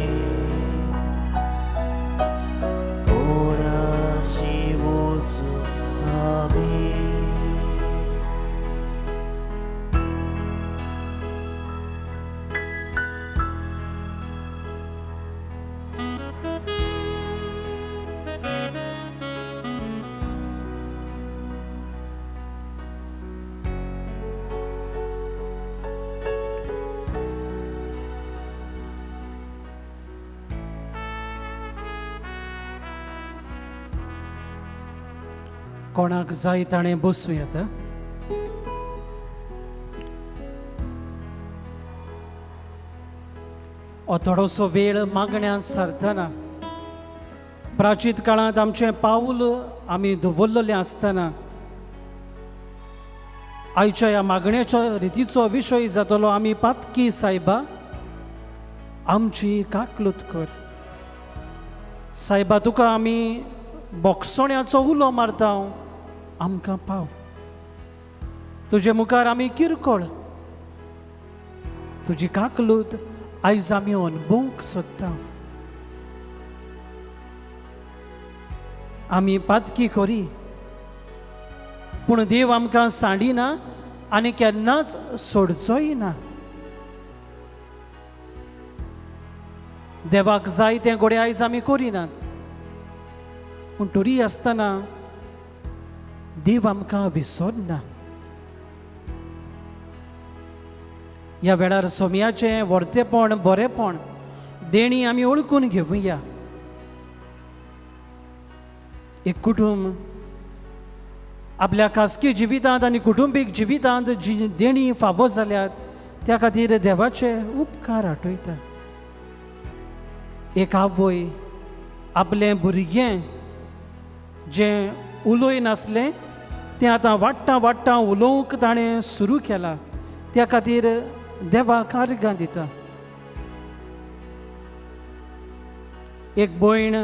कोणाशी वचूं आमी. कोणाक जाय ताणें बसूं येता. हो थोडोसो वेळ मागण्यांत सरतना, प्राचीन काळांत आमचें पावल आमी दवरलेलें आसतना आयच्या ह्या मागण्याचो रितीचो विशय जातलो आमी पातकी सायबा आमची काकलूत कर. सायबा, तुका आमी बोगसोण्याचो उलो मारता, आमकां पाव. तुजे मुखार आमी किरकोळ, तुजी काकलूत आयज आमी अनुभवूंक सोदता. आमी पातकी करी, पूण देव आमकां सांडिना आनी केन्नाच सोडचोय ना. देवाक जाय तें घोडे आयज आमी करिनात, पूण तरी आसतना देव आमकां विसरना. ह्या वेळार सोमयाचें वर्तेपण, बरेपण, देणी आमी वळखून घेवया. एक कुटुंब आपल्या खासगी जिवितांत आनी कुटुंबीक जिवितांत जी देणी फावो जाल्यात त्या खातीर देवाचे उपकार आठयता. एक आवय आपलें भुरगें जें उलय नासलें तें आतां वाडटा वाडटा उलोवंक ताणें सुरू केलां, त्या खातीर देवाक आर्गां दिता. एक भयण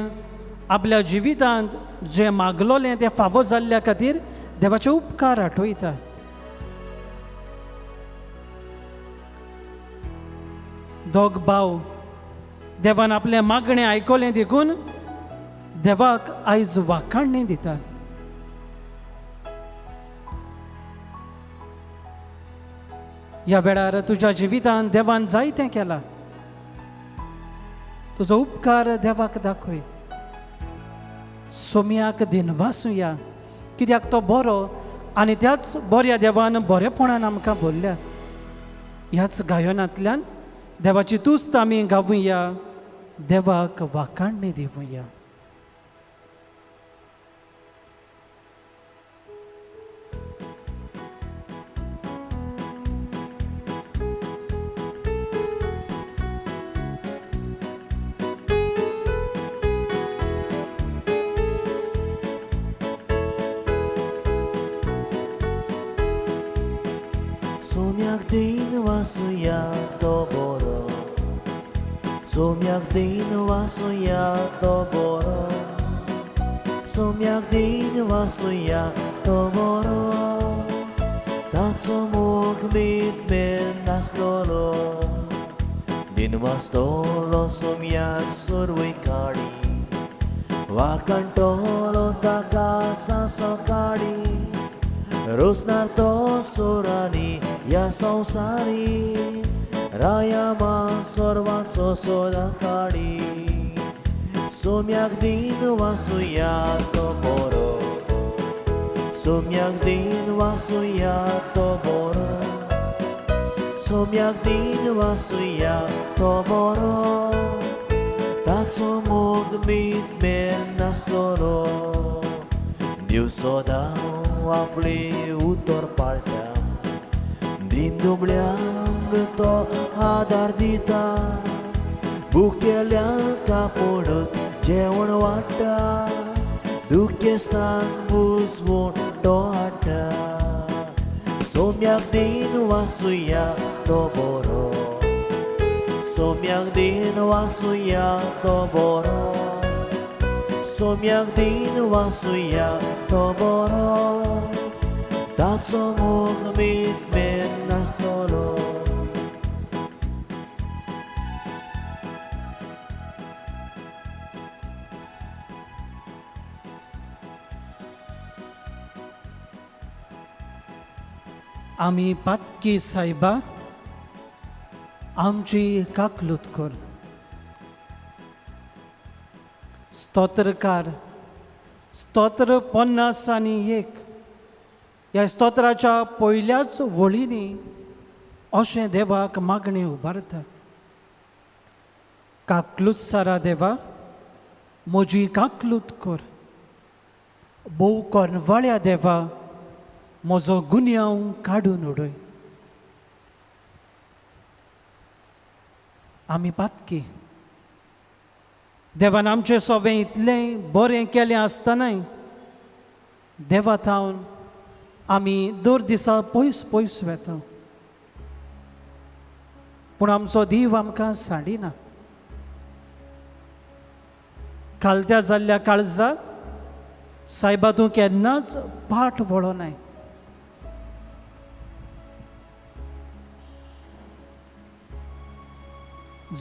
आपल्या जिवितांत जें मागलोलें तें फावो जाल्ल्या खातीर देवाचे उपकार आठयता. दोग भाव देवान आपलें मागणें आयकलें देखून देवाक आयज वाखाणणी दितात. ह्या वेळार तुज्या जिवितान देवान जायतें केलां, तुजो उपकार देवाक दाखय. सोम्याक दिनवासुया कित्याक तो बरो आनी त्याच बऱ्या देवान बरेपणान आमकां भरल्या. ह्याच गायनांतल्यान देवाची तुस्त आमी गावुया, देवाक वाखाणणी दिवया. सोम्याक दिन वासुया तो बरो, सोम्याक दिन वासुया तो बरो, सोम्याक दिन वासुया तो बरो, ताचो मोग मीत मेर नासलोलो. दिन वाचतलो सोम्याक सुरवय काडी, वाखाणटलो ताका सांसो काडी, रोसणार तो सोरांनी ह्या संवसारी, रायामा सर्वांचो सोदा काडी. सोम्याक दिन वासुया तो बरो, सोम्याक दिन वासुया तो बरो, सोम्याक दिन वासुया तो बरो, ताचो मोग मीत मेर नासलोलो. देव सदां आपले उतर पाळटा, दिन दुबळ्यांक तो आदार दिता, भुकेल्यांक आपुणूच जेवण वाडटा, दुखेस्तांक बुजवण तो हाडटा. सोम्याक दिन वासुया तो बरो, सोम्याक दिन वासुया तो बरो, सोम्याक दिन वासुया तो बरो, ताचो मोग मीत मेर नासतलो. आमी पातकी सायबा आमची काकलूत कर. स्तोत्रकार स्तोत्र 51 ह्या स्तोत्राच्या पयल्याच वळींनी अशें देवाक मागणें उबारता. काकलूत सारा देवा म्हजी काकलूत कर, भोव कोनवाळ्या देवा म्हजो गुन्यांव काडून उडय. आमी पातकी, देवान आमचें सोवें इतलें बरें केलें आसतनाय देवा थावन आमी दर दिसा पयस पयस वेता, पूण आमचो देव आमकां सांडिना. खालत्या जाल्ल्या काळजाक सायबा तूं केन्नाच पाठ वळोनाय.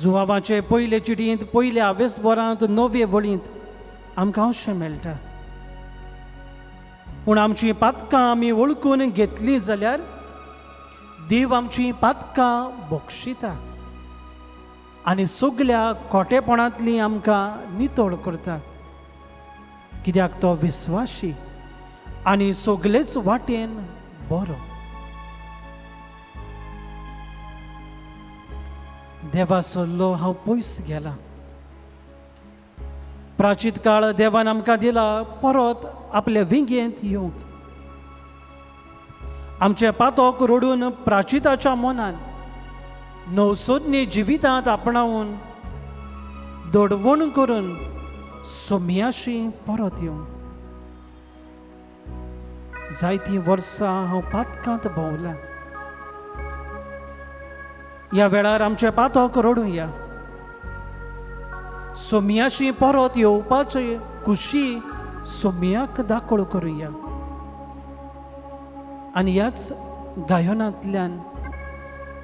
जुवावाचे पयले चिटयेंत पयले आवेस वरांत नवे वळींत आमकां अशें मेळटा, पूण आमचीं पातकां आमी वळखून घेतलीं जाल्यार देव आमचीं पातकां बक्षिता आनी सगल्या खोटेपणांतलीं आमकां नितळ करता, कित्याक तो विस्वाशी आनी सगलेच वाटेन बरो. देवा सोल्लो हांव पयस गेला. प्राचीत काळ देवान आमकां दिला परत आपल्या विंगेंत येवंक. आमचें पातक रडून प्राचिताच्या मनान नवसोदनी जिवितांत आपणावन दडवण करून सोम्याशी परत येवंक. जायतीं वर्सां हांव पातकांत भोंवलां. ह्या वेळार आमचें पातक रडुया, सोम्याशी परत येवपाची खुशी सोम्याक दाखोळ करुया आनी ह्याच गायनांतल्यान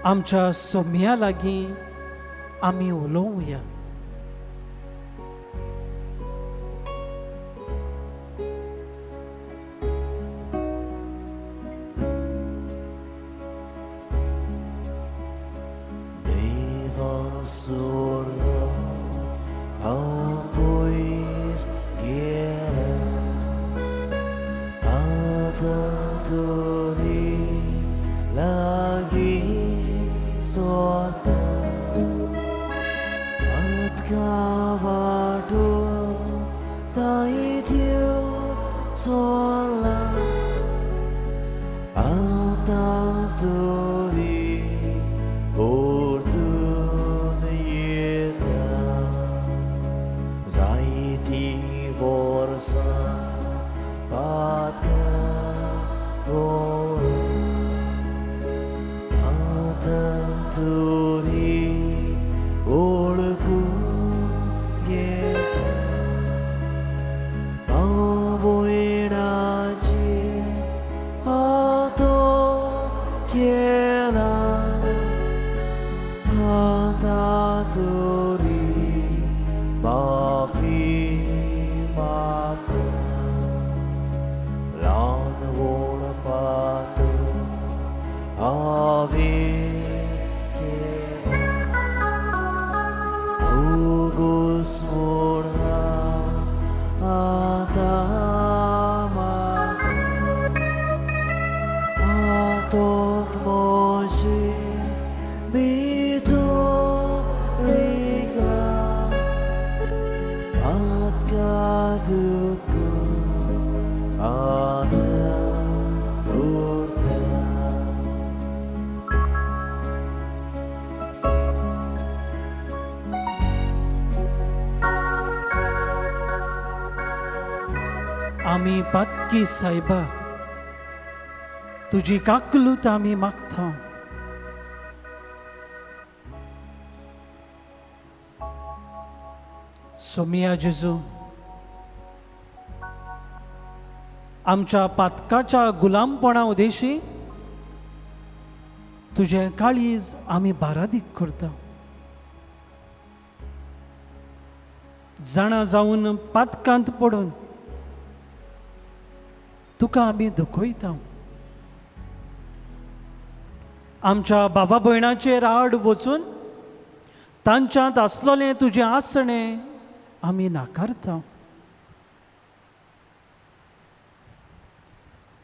आमच्या सोम्या लागीं आमी उलोवया. हांगासरलो हांव पयस गेला आतां तरी लागीं सोता पातका वाटो जायत्यो चल्ला आतां तरी परतून येता जायतीं वर्सां पातकां भोंवून आतां तरी वळखून घेता भाव भयणाची फातो केला आतां तरी माफी मागता ल्हान व्हड पातक हांवें केलें उगोस म्हूण हांव आतां मागता पातक म्हजें भितर रिगलां पातका दुखून आतां दवरता. आमी पातकी सायबा तुजी काकलूत आमी मागता. सोमिया जेजू आमच्या पातकाच्या गुलामपणा उदेशी तुजें काळीज आमी बारादीक करता. जाणा जावन पातकांत पडून तुका आमी दुखयता. आमच्या बाबा भयणाचेर आड वचून तांच्यांत आसलोलें तुजें आसणें आमी नाकारता.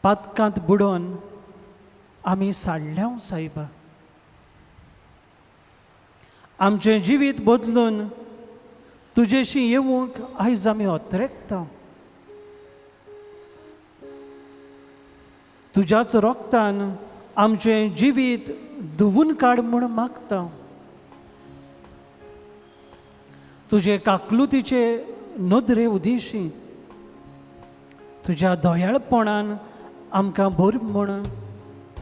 पातकांत बुडोवन आमी साडल्या सायबा. आमचें जिवीत बदलून तुजेशी येवंक आयज आमी अत्रेकता. तुज्याच रोगतान आमचें जिवीत धुवून काड म्हूण मागता. तुजे काकलुतीचे नदरे उदेशी तुज्या दयाळपणान आमकां भर म्हूण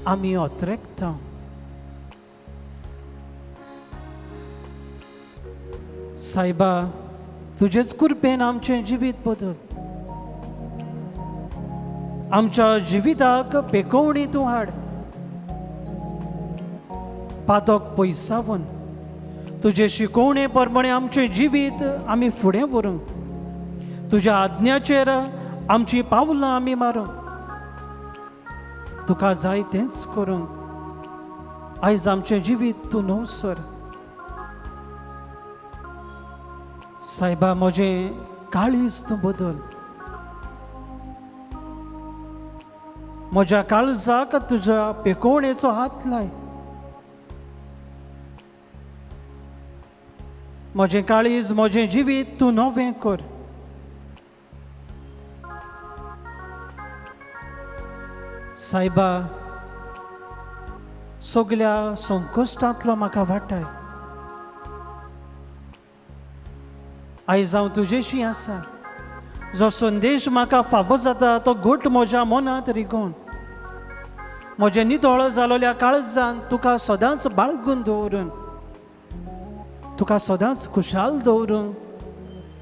आमी अत्रेकता. सायबा तुजेच कृपेन आमचें जिवीत बदल. आमच्या जिविताक पेकोवणी तूं हाड. पातक पयसावन तुजे शिकोवणे प्रमाणे आमचें जिवीत आमी फुडें व्हरूंक, तुज्या आज्ञाचेर आमचीं पावलां आमी मारूंक, तुका जाय तेंच करूंक आयज आमचें जिवीत तूं नवसर. सायबा म्हजें काळीज तूं बदल. म्हज्या काळजाक तुज्या पेकोवणेचो हात लाय. म्हजें काळीज म्हजें जिवीत तूं नवें कर. सायबा सगल्या संकश्टांतलो म्हाका वाटाय. आयज हांव तुजेशी आसा. जो संदेश म्हाका फावो जाता तो घट म्हज्या मनांत रिगोवन म्हजें नितळ जालोल्या काळजान तुका सदांच बाळगून दवरून तुका सदांच खुशाल दवरून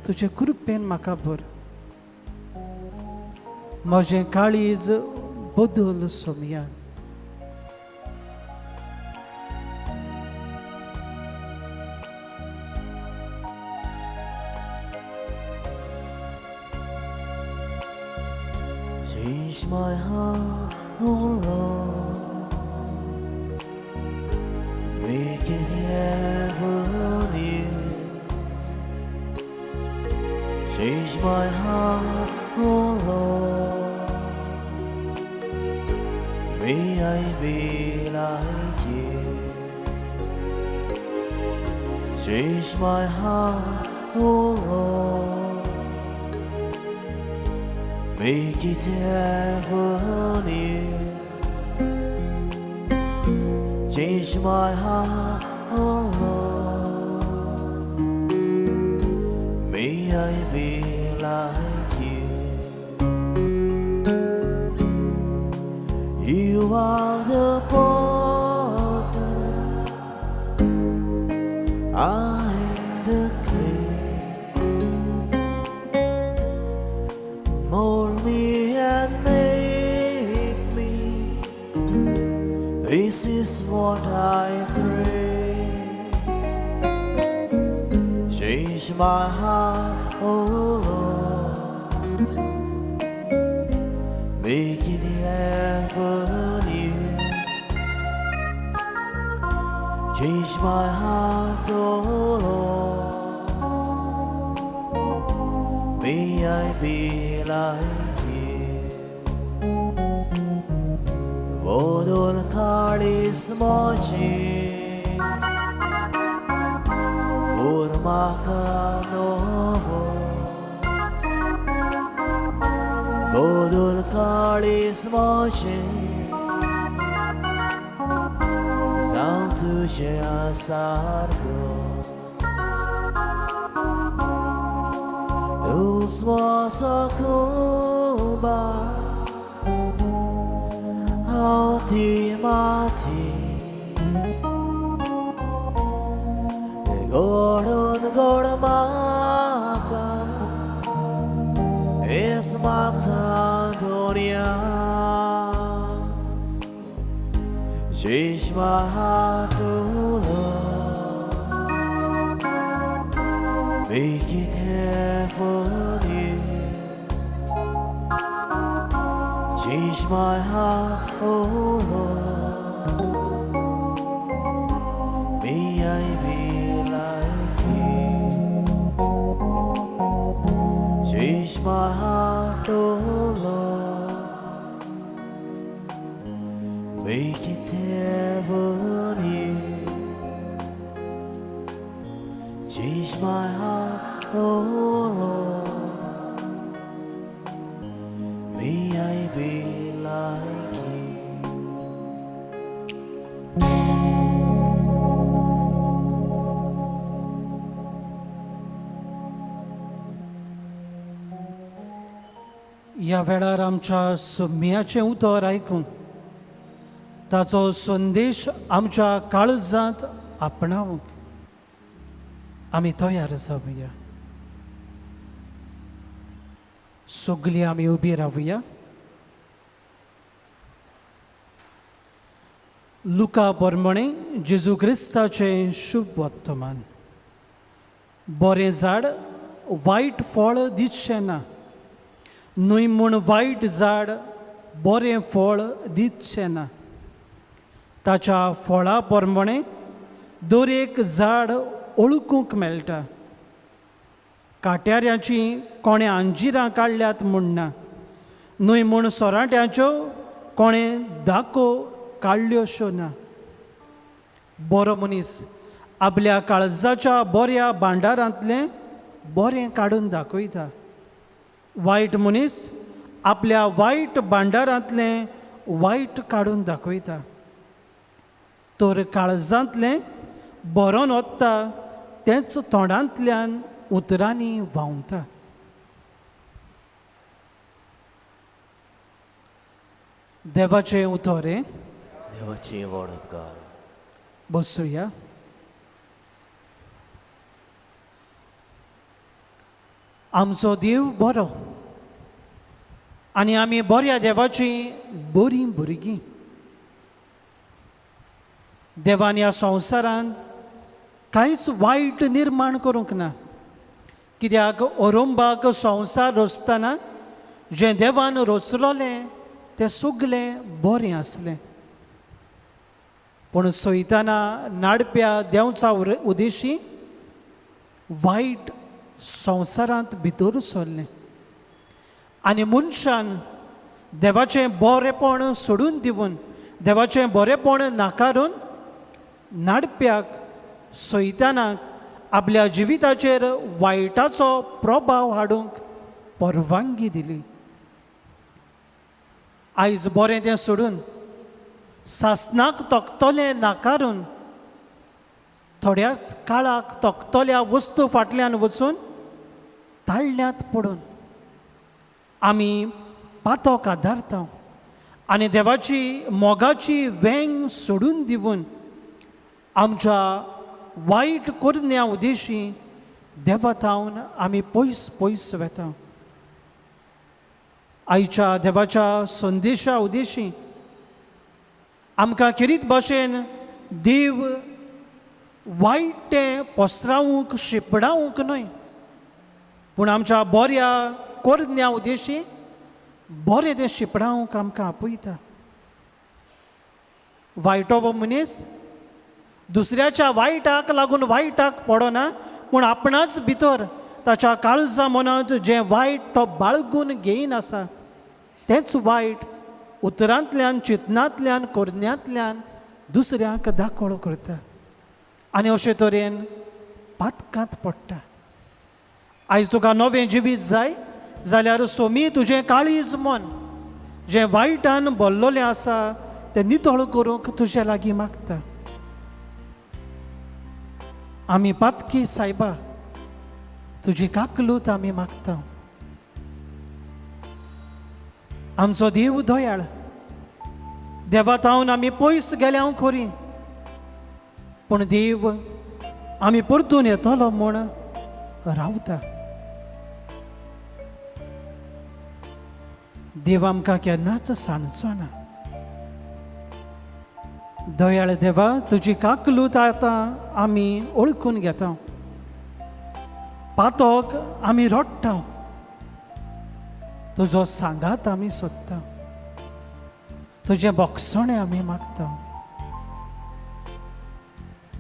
तुजे कृपेन म्हाका भर. म्हजें काळीज बदल Somaiya. Change my heart, oh Lord, make it heavenly. Change my heart, oh Lord. May I be like you. Change my heart, oh Lord. Make it ever new. Change my heart, oh Lord. May I be like you. You are the potter, I'm the clay. Mold me and make me. This is what I pray. Change my heart, oh Lord. Make it ever new. Change my heart, oh Lord. May I be like you. बदल काळीज म्हजें, कर म्हाका नवो. बदल काळीज म्हजें, जावं तुज्या सारको. तूंच म्हजो कुंभार, हांव ती माती. घडोवन घड म्हाका, हेंच मागता धनया. Change my heart, oh Lord. Make it ever new. Change my heart, oh Lord. May I be like you. Change my heart, oh Lord. Make it ever new. Change my heart, oh Lord. May I be like you. ह्या वेळार आमच्या सोम्याचें उतर आयकून ताचो संदेश आमच्या काळजांत आपणावंक आमी तयार जावया. सगळीं आमी उबी रावया. लुका प्रमाणे जेजू क्रिस्ताचें शुभ वर्तमान. बरें झाड वायट फळ दिसचें ना, न्हय म्हूण वायट झाड बरें फळ दिसचें ना. ताच्या फळा प्रमाणे दर एक झाड ओळखूंक मेळटा. काट्याऱ्याची कोणें अंजिरां काडल्यात म्हूण ना, न्हय म्हूण सोराट्यांच्यो कोणें दाको काडल्योश्यो ना. बरो मनीस आपल्या काळजाच्या बऱ्या भांडारांतलें बरें काडून दाखयता. वायट मनीस आपल्या वायट भांडारांतलें वायट काडून दाखयता. तर काळजांतलें बरोवन वता तेंच तोंडांतल्यान उतरांनी व्हांवता. देवाचें उतर हें. देवाची व्हड उपकार. बसुया. आमचो देव बरो आनी आमी बऱ्या देवाची बरीं भुरगीं. देवान ह्या संवसारांत कांयच वायट निर्माण करूंक ना, कित्याक ओरोंबाक संवसार रचतना जें देवान रचलोलें तें सगलें बरें आसलें. पूण सैताना नाडप्या देंवचा उदेशी वायट संवसारांत भितर सरलें आनी मनशान देवाचें बरेपण सोडून दिवन, देवाचें बरेपण नाकारून नाडप्याक सैतानाक आपल्या जिविताचेर वायटाचो प्रभाव हाडूंक परवानगी दिली. आयज बरें तें सोडून सासणाक तोखतलें नाकारून थोड्याच काळाक तोखतल्या वस्तू फाटल्यान वचून ताळ्यांत पडून आमी पातोक आदारता आनी देवाची मोगाची वेंग सोडून दिवन आमच्या वायट करण्या उदेशी देवा थावन आमी पयस पयस वेता. आयच्या देवाच्या संदेशा उदेशी आमकां खेरीत भाशेन देव वायट तें पसरावंक शिपडावंक न्हय, पूण आमच्या बऱ्या करण्या उदेशी बरें तें शिपडावंक आमकां आपयता. वायटो हो मनीस दुसऱ्याच्या वायटाक लागून वायटाक पडना, पूण आपणाच भितर ताच्या काळजा मनांत जें वायट तो बाळगून घेयन आसा तेंच वायट उतरांतल्यान, चिंतनांतल्यान, करण्यांतल्यान दुसऱ्यांक दाखोळ करता आनी अशे तरेन पातकांत पडटा. आयज तुका नवें जिवीत जाय जाल्यार सोमी तुजें काळीज मन जें वायटान भरलेलें आसा तें नितळ करूंक तुजे लागीं मागता. आमी पातकी सायबा, तुजी काकलूत आमी मागता. आमचो देव दयाळ, देवा थावन आमी पयस गेल्या खरी, पूण देव आमी परतून येतलो म्हूण रावता. देव आमकां केन्नाच सांडचो ना. दयाळ देवा, तुजी काकलूत आतां आमी ओळखून घेता, पातोक आमी रडटा, तुजो सांगात आमी सोदता, तुजें बोगसणें आमी मागता.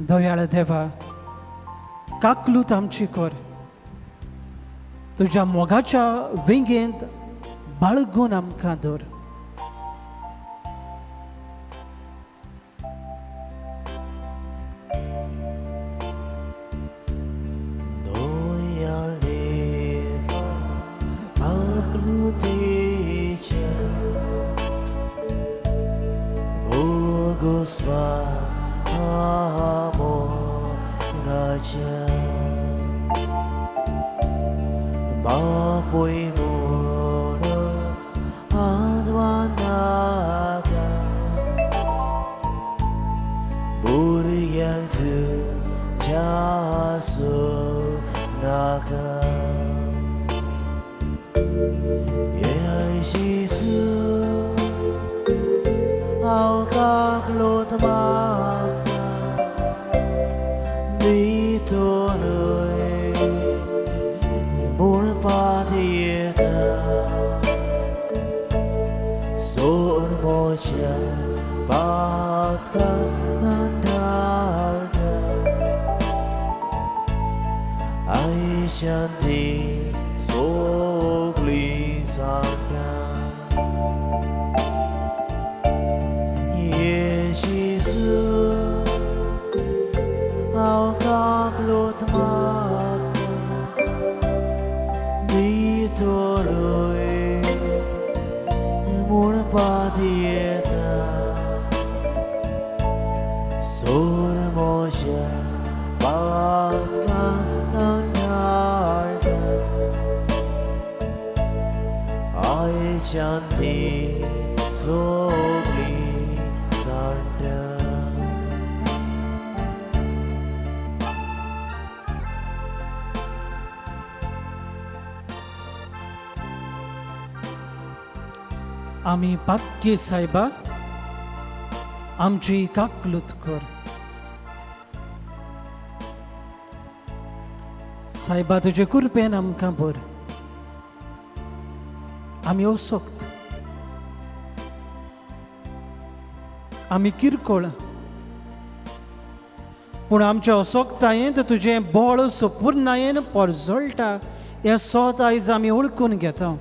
दयाळ देवा, काकलूत आमची कर, तुज्या मोगाच्या वेंगेंत बाळगून आमकां दवर. आमी पातकी सायबा, आमची काकलूत कर. सायबा, तुजे कृपेन आमकां भर. आमी असक्त, आमी किरकोळ, पूण आमच्या असोक्तायेंत तुजें बळ सपुर्णायेन परजळटा हें सत आयज आमी वळखून घेता.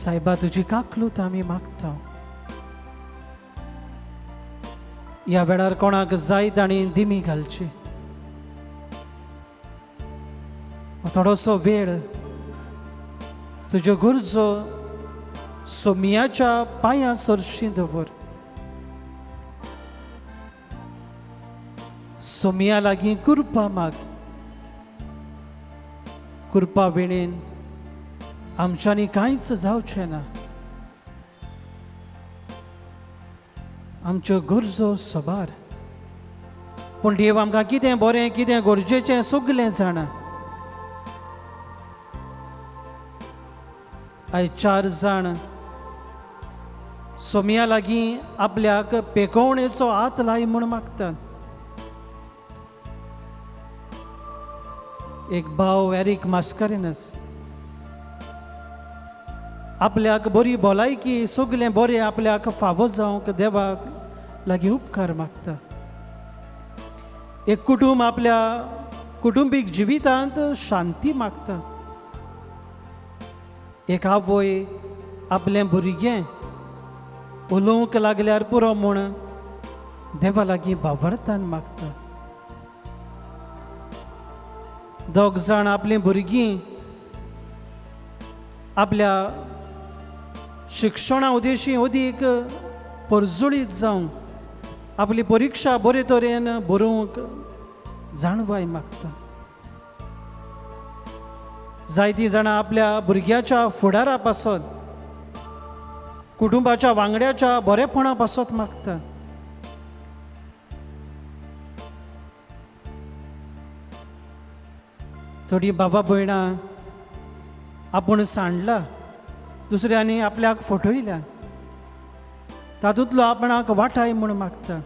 सायबा तुजी काकलूत आमी मागता. ह्या वेळार कोणाक जाय तांणी दिमी घालची. थोडोसो वेळ तुज्यो गरजो सोमियाच्या पांयां सरशी दवर. सोमिया लागीं कृपा माग. कृपा विणेन आमच्यांनी कांयच जावचें ना. आमच्यो गरजो सबार, पूण देव आमकां कितें बरें कितें गरजेचें सगलें जाणा. आयज 4 जाण सोमिया लागीं आपल्याक पेकोवणेचो हात लाय म्हूण मागतात. एक भाव एरीक मास्करेनस आपल्याक बरी भलायकी सगलें बरें आपल्याक फावो जावंक देवाक लागीं उपकार मागता. एक कुटूंब आपल्या कुटुंबीक जिवितांत शांती मागता. एक आवय आपलें भुरगें उलोवंक लागल्यार पुरो म्हूण देवा लागीं बावरतान मागता. 2 जाण आपलीं भुरगीं आपल्या शिक्षणा उदेशी अदीक परजुळीत जावं आपली परिक्षा बरे तरेन बरोवंक जाणवाय मागता. जायतीं जाणां आपल्या भुरग्याच्या फुडारा पासत कुटुंबाच्या वांगड्याच्या बरेपणा पासत मागता. थोडीं बाबा भयणां आपूण सांडला, दुसऱ्यांनी आपल्याक फटयल्या, तातूंतलो आपणाक वाटाय म्हूण मागता.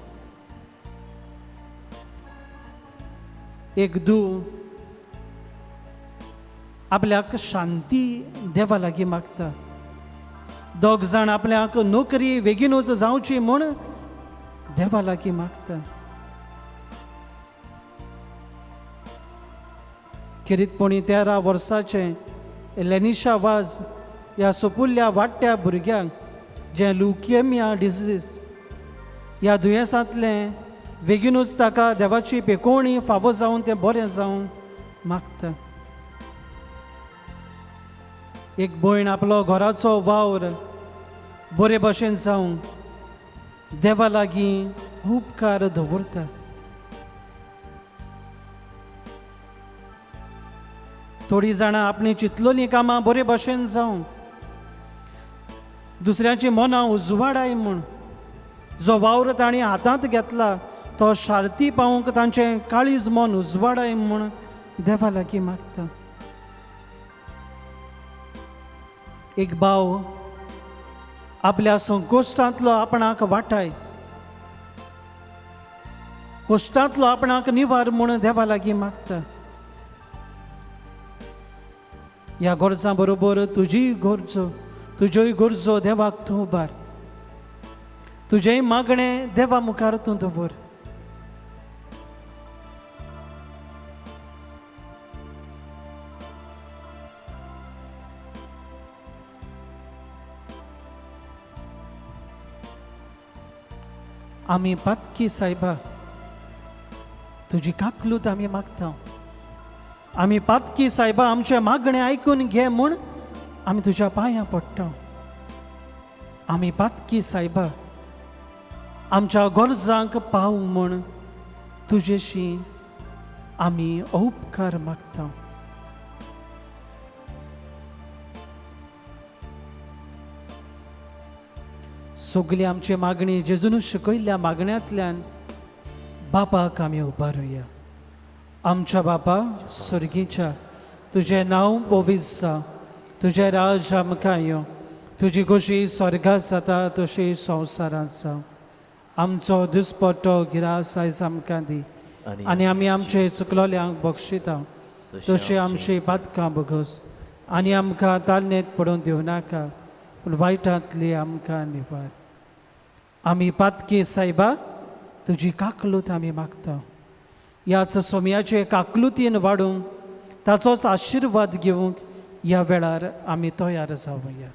एक दू आपल्याक शांती देवा लागीं मागता. 2 जाण आपल्याक नोकरी बेगीनूच जावची म्हूण देवा लागीं मागता. खेरीतपणी 13 वर्साचें लेनिशा वाज ह्या सोपुल्ल्या वाडट्या भुरग्यांक जें लुकेमिया डिसीज ह्या दुयेंसांतलें बेगीनूच ताका देवाची पेकोवणी फावो जावन तें बरें जावन मागता. एक भयण आपलो घराचो वावर बरे भशेन जावंक देवा लागीं उपकार दवरता. थोडीं जाणां आपलीं चिंतलोलीं कामां बरे भशेन जावंक दुसऱ्यांची मनां उजवाडाय म्हूण जो वावर तांणी हातांत घेतला तो शार्ती पावूंक तांचें काळीज मन उजवाडाय म्हूण देवा लागीं मागता. एक भाव आपल्या संकोश्टांतलो आपणाक वाटाय, कोश्टांतलो आपणाक निवार म्हूण देवा लागीं मागता. ह्या गरजां बरोबर तुजीय गरजो, तुज्योय गरजो देवाक तूं उबार, तुजेंय मागणें देवा मुखार तूं दवर. आमी पातकी सायबा तुजी काकलूत आमी मागता. आमी पातकी सायबा आमचें मागणें आयकून घे म्हूण आमी तुज्या पांयां पडटा. आमी पातकी सायबा आमच्या गरजांक पाव म्हूण तुजेशी आमी उपकार मागता. सगली आमची मागणी जेजून शिकयल्ल्या मागण्यांतल्यान बापाक आमी उबारुया. आमच्या बापा स्वर्गीच्या, तुजें नांव पवित्र जावं, तुजें राज आमकां येवं, तुजी खोशी स्वर्गांत जाता तशी संवसारांत जावं. आमचो दिसपट्टो गिरास आयज आमकां दी आनी आमी आमचे चुकलोल्यांक बक्षिता तशी आमची पातकां भोगस आनी आमकां तालनेत पडून दिवं नाका, पूण वायटांतली आमकां निवार. आमी पातकी सायबा तुजी काकलूत आमी मागता. ह्याच सोम्याचे काकलुतीन वाडूंक ताचोच आशिर्वाद घेवंक ह्या वेळार आमी तयार जावया.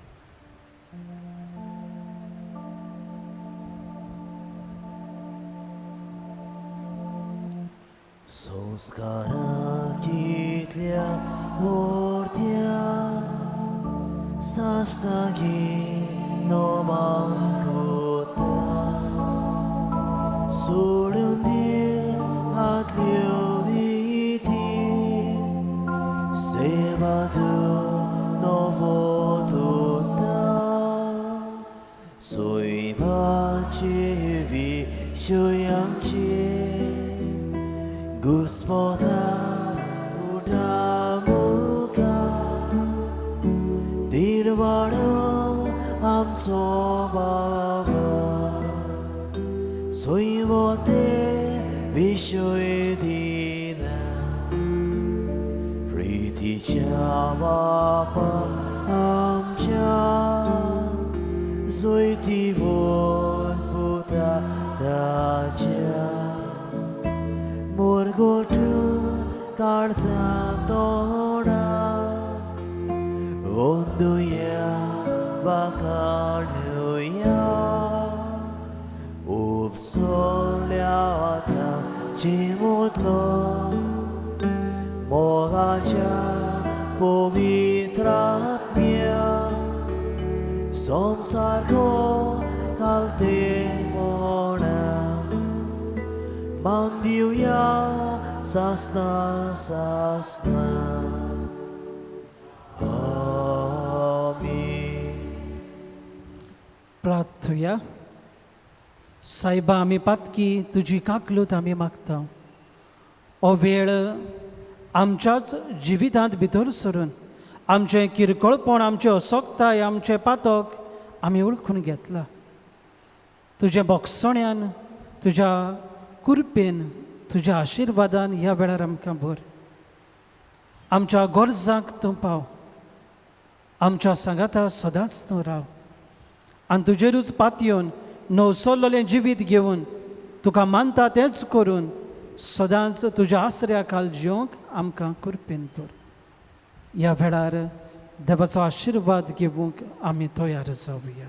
संस्कारा कितल्या मोर्त्या सासनागी नोमान कोता सोडून दी आतल्यो रिती सेवा तूं नवो तुता सोयबाचे विशय आमचे Gospoda udamuka Dirvaro amco baba Soivote vishoedina Priticha bapa amcha Zoitivon buta tacha Morgotu karza toda Onduya bakarnuya Upsolyata chimutlo Mogacha povitratmya Somsargo kalte pona Mandiuya sasna sasna. Amen. प्रार्थुया. सायबा आमी पातकी तुजी काकलूत आमी मागता. हो वेळ आमच्याच जिवितांत भितर सरून आमचें किरकोळपण, आमचें असक्ताय, आमचें पातक आमी वळखून घेतलां. तुज्या बोगसण्यान, तुज्या कृपेन, तुज्या आशिर्वादान ह्या वेळार आमकां भर. आमच्या गरजांक तूं पाव, आमच्या सांगाता सदांच तूं राव आनी तुजेरूच पातयेवन नवसरलेलें जिवीत घेवन तुका मानता तेंच करून सदांच तुज्या आसऱ्या खाल जिवंक आमकां कृपेन भर. ह्या वेळार देवाचो आशिर्वाद घेवंक आमी तयार जावया.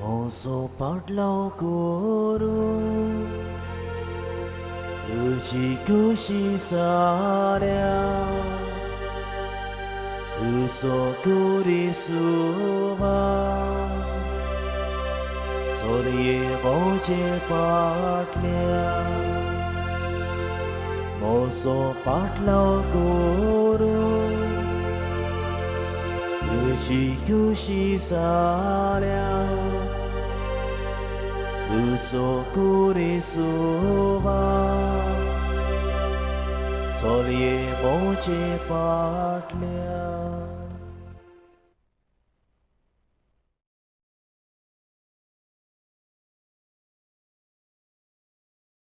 मोसो पाटलाव करून तुजी खुशी साऱ्या तुजो कुरी सुवा चलये मोजे पाटल्या मोसो पाटलाव करून तुजी खुशी साऱ्या तुजो कुरी सुवा चलये मोजे पाटल्या.